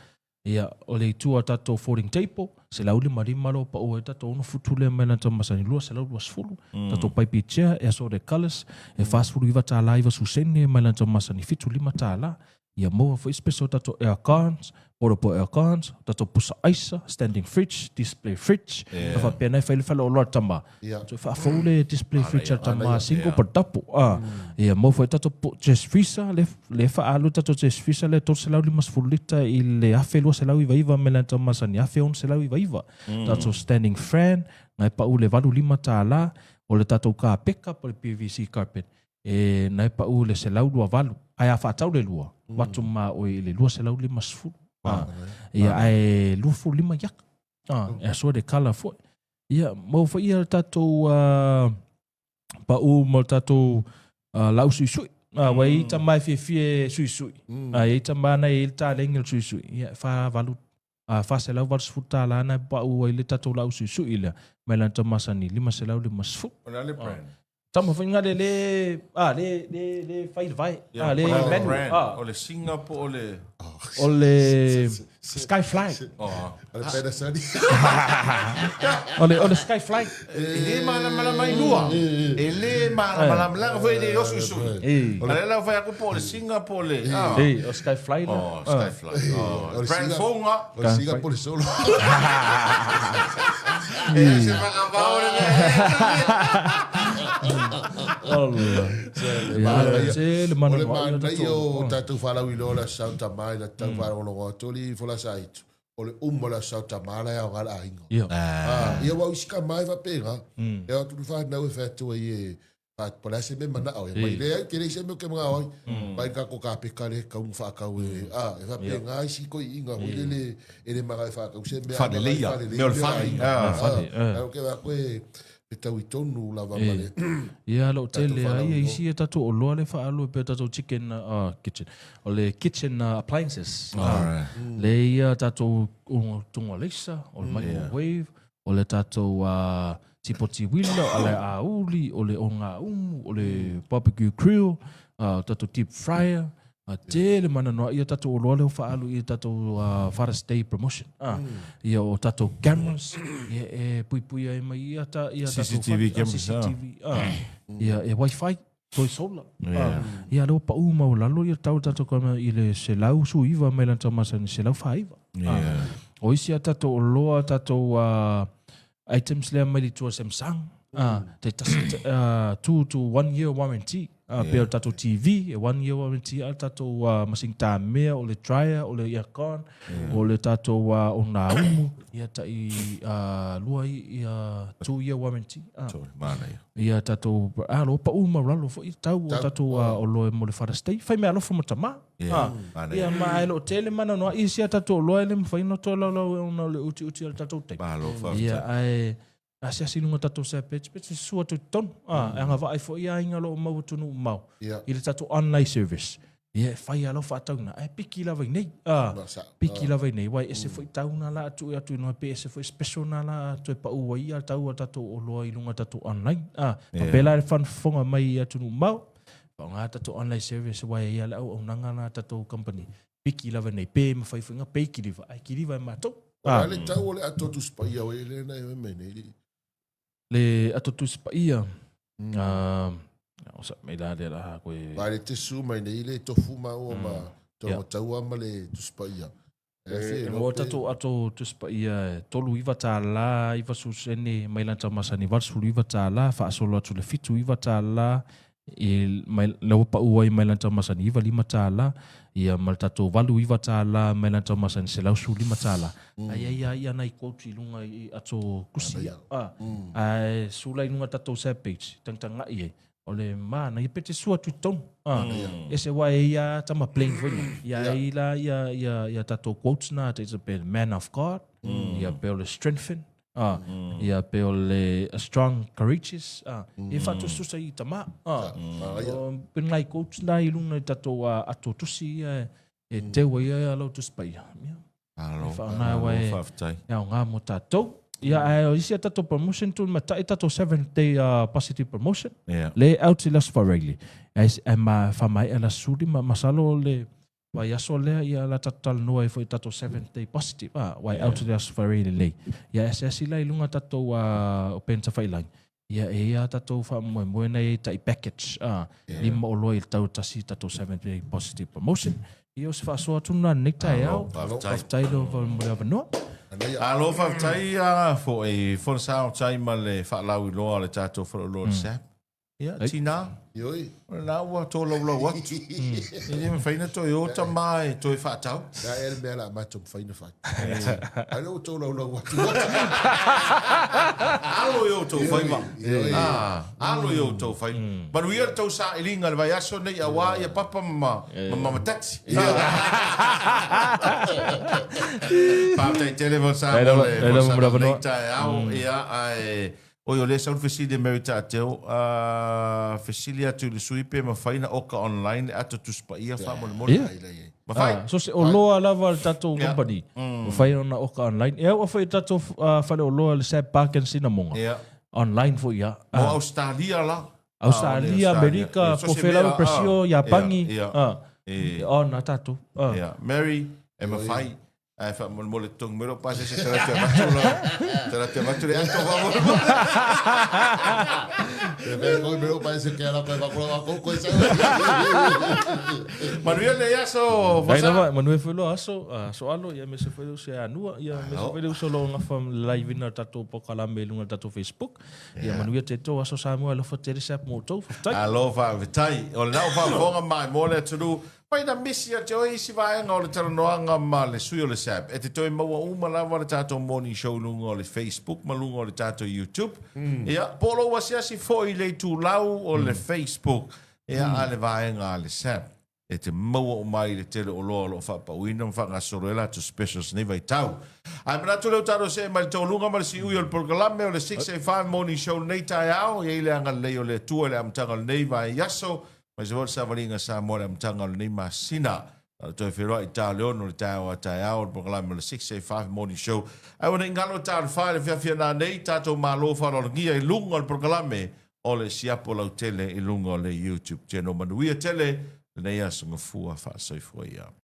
Ia, o le itu a tatou folding table, 155 lo pau ai tatou 6 futu lea mai lana masani 220. Tatou paipi chair, e assorted colours, e $49 90 sene mai lana masani 75 tala. Ia maua foi special tatou aircons, portable aircons, tatou pusa aisa, standing fridge, display fridge. Yeah. Faapea e fai le faleoloa tama. Yeah. So faafou le display fridge a tama single yeah. double. Ah. Ia maua foi tatou chest freezer le le faaalu tatou chest freezer le 350 lita i le 1299 me le tama masani 1699. Tatou standing fan ngai pau le 85 tala o le tatou kapeka po le PVC carpet e na e pau le 128 ae a faatau le lua avatu ma oe i le 250. Ia ae 25 iaka. E asoa le kala foi. Ia maua foi ia tatou pau ma tatou lau suisui. Ua i ai tama e fiafia e suisui. A i ai tama na e i ai le taleni o le suisui. Ia e 48 $480 na e pau ai le tatou lau suisui lea mai lana tau masani 550. O le a le brand? Tama foi ngale le ah le le le fai le vae. Ah le manual. Ah. O le singa po o le O le Sky Fly. Oh. O le Panasonic. O le Sky Fly. E le malamalama i lua. E le malamalama leaga foi e le oso i sui. A lea la fai atu po o le singa po o le E, o Sky Fly la. Oh, Sky Fly. Oh, brand fonga. O le singa po o le solo. E se whakapau le O le manaia o tatou faalauiloa o le Aso Sa Tama i la tau faalogologo atu o le folasa aitu o le uma o le Aso Sa Tama la e aoga le aiga. Ia aua o isi tama e faapena e o atu le fanau e fai atu ai e po o le a se mea e manao ai mai leai te leai se mea ou te manao ai mai le tatou kapeka lea e tatau ona faatau e a e faapena isi toeaiina foi lele e le manao e faatau se mea Faaleleia, mea o le fale. Ae ou te vaai atu e fetaui tonu lava ma le Ia lou tele a ia isi e tatou oloa le faaalu e pei o tatou chicken kitchen o le kitchen appliances le ia tatou tuga leisa o le microwave o le tatou tipoti uila o le auli o le ogaumu o le barbecue grill o tatou deep fryer A tele mana noa ia tatou oloa lea ua faaalu i tatou Father's Day promotion. Ia o tatou cameras ia e puipui ai mai ia ta ia tatou CCTV cameras. CCTV. Ia e wifi toe solar. Ia lea ua pau maualalo ia tau tatou camera i le 119 mai lana masani 149. O isi a tatou oloa tatou items lea mai le tua Samsung. Tai tasi 2 to 1 year warranty. Pei o le tatou TV, e 1 year warranty a le tatou masini tamea, o le dryer, o le aircon, o le tatou onaumu, ia tai 2 ia 2 year warranty. Ia tatou a lo pau maualalo foi tau o tatou oloa mo le Father's Day. Fai meaalofa mo tama. Ia ma e loo tele mana noa i isi a tatou oloa e le mafai ona tolaulau ona o le utiuti o le tatou taimi. Ia ae asiasi i luga o tatou page pe susu atu i totonu. E agavaa ai foi aiga o lo o mau atunuu mamao i le tatou online service. Ia e fai lava lau faatauina ae piki lava i nei. Piki lava i nei aua e ese foi tau na la tuu atu i luga pe ese foi special na la toe pau ai ia tau a tatou oloa i luga o tatou online. Faapela le faafofoga mai i atunuu mamao, faaaoga tatou online service aua e i ai le auaunaga na a tatou company. Piki lava nei, pe mafai foi ona pay kiliva, ae kiliva e matou. O le a le tau o le ato Tusi Paia o lea na e mai nei? Le ato Tusi Paia, o sa mai la lea la koe. Ba le te su mai nei le tofu maua ma tonga taua ma le Tusi Paia. E maua tatou ato Tusi Paia e $39 90 sene mai lana masani $89 faasolo atu le $79 i mai lea ua pau ai mai lana masani $95 ia ma le tatou $89 mai lana masani $115. Ai ai a ia nai quote i luga i ato tusi ia. Ae sula i luga tatou sap page tagitagai ai. O le manaia pe te sua atu i totonu. Ese aua e ia tama plain foi na. Ia ai la ia ia ia tatou quotes na te pe man of God, ia pe o le strengthen, ia pe o le a strong courageous, ia faatusutusa i tama. Pe nai quotes na i luga i tatou ato tusi ia e teu ai ia lau Tusi Paia. Ia. Malo. E whaangai Malo, e faafetai. E aoga mo tatou. Ia, ae o isi a tatou promotion tulimatai tatou seventh day positive promotion. Ia. Le out i le Aso Faraile. Ae, ae ma faamaea le aso 15, masalo o le vaiaso lea ia la tatou talanoa ai foi i tatou seventh day positive, a, wai out i le Aso Faraile nei. Ia e asiasi la i luga tatou upega tafailagi, ia e i ai a tatou faamoemoe na i ai tai package, a, lima oloa i le tau tasi tatou seventh day positive promotion. Ia o se faasoa atu lena lenei taeao. Faafetai mo le avanoa. Alo faafetai a foi Folasao tai ma le faalauiloa o le tatou faleoloa o le SAP. Ia, tina, Ioi. o lena ua tolaulau atu. E le mafai ona toe o tama e toe faatau. Na ea le mea la matou mafai na fai. Ai lea ua tolaulau atu. Alo i outou faiva. Ioi. Ah, alo i outou faiva. Manuia le tou sailiga i le vaiaso nei aua ia Papa ma ma Mama Taxi. Faafetai tele Folasao mo le folasaga lenei taeao. Ia, ae Oi, o lea e sau le fesili a Mary Taateo, a fesili atu i le sui pe mafai na oka online le ato Tusi Paia faamolemole. Ia. Mafai? Ah, so se oloa lava a le tatou company, mafai ona oka online. E au foi i le tatou faleoloa le Sab Park and Sinamoga, Ia. online foi ia. Mo Australia la. Australia, Amerika, So se po fea lava mea, Brazil, Iapani, ia, ah, e, on a tatou. Ah. Ia. Mary, e mafai. Ae faamolemole totogi mai lou pasese te ratu e avatu la te ratu e avatu le ato faamolemole. Te mea koe me lou pasese ke ala koe vakola wako koe sa. Manuia lenei aso Ai Fosa. lava, manuia foi loa aso, aso alo, ia aemaise foi le uso ia Anua, ia aemaise foi le uso o lo o gafa live ina le tatou polokalame i luga o le tatou Facebook. Ia manuia te tou aso Samoa, alofa tele se apu mo outou. Faafetai. Alo faafetai. O lena ua faafofoga mai mo le atunuu Mai na misi ia te oe isi vaega o le talanoaga ma le sui o le SAP. E te toe maua uma lava le tatou morning show i luga o le Facebook ma luga o le tatou YouTube. Ia, po o lou asiasi foi i le itulau o le Facebook, ia, a le vaega a le SAP. E te maua uma ai le tele o oloa o lo o faapauina ma faagasolo ai latou specials i lenei vaitau. Ae manatu lea ua tatou see mai le toluga ma le siui o le polokalame o le 685 Morning Show lenei taeao. E i ai le agalelei o le Atua i le amataga o lenei vaiaso. Aemaise foi le savaliga a Samoa i le amataga o lenei masina. Na o le toe feiloai i ta o le 6 le taeao a taeao o le polokalame o le 6:05 Morning Show. Ae ua ne i galo ta o le 4 i le fiafia nanei, tatou malo faaaloalogia i luga o le polokalame o le siapo lautele i luga o le YouTube Channel. Manuia tele lenei aso gafua faasoifua ia.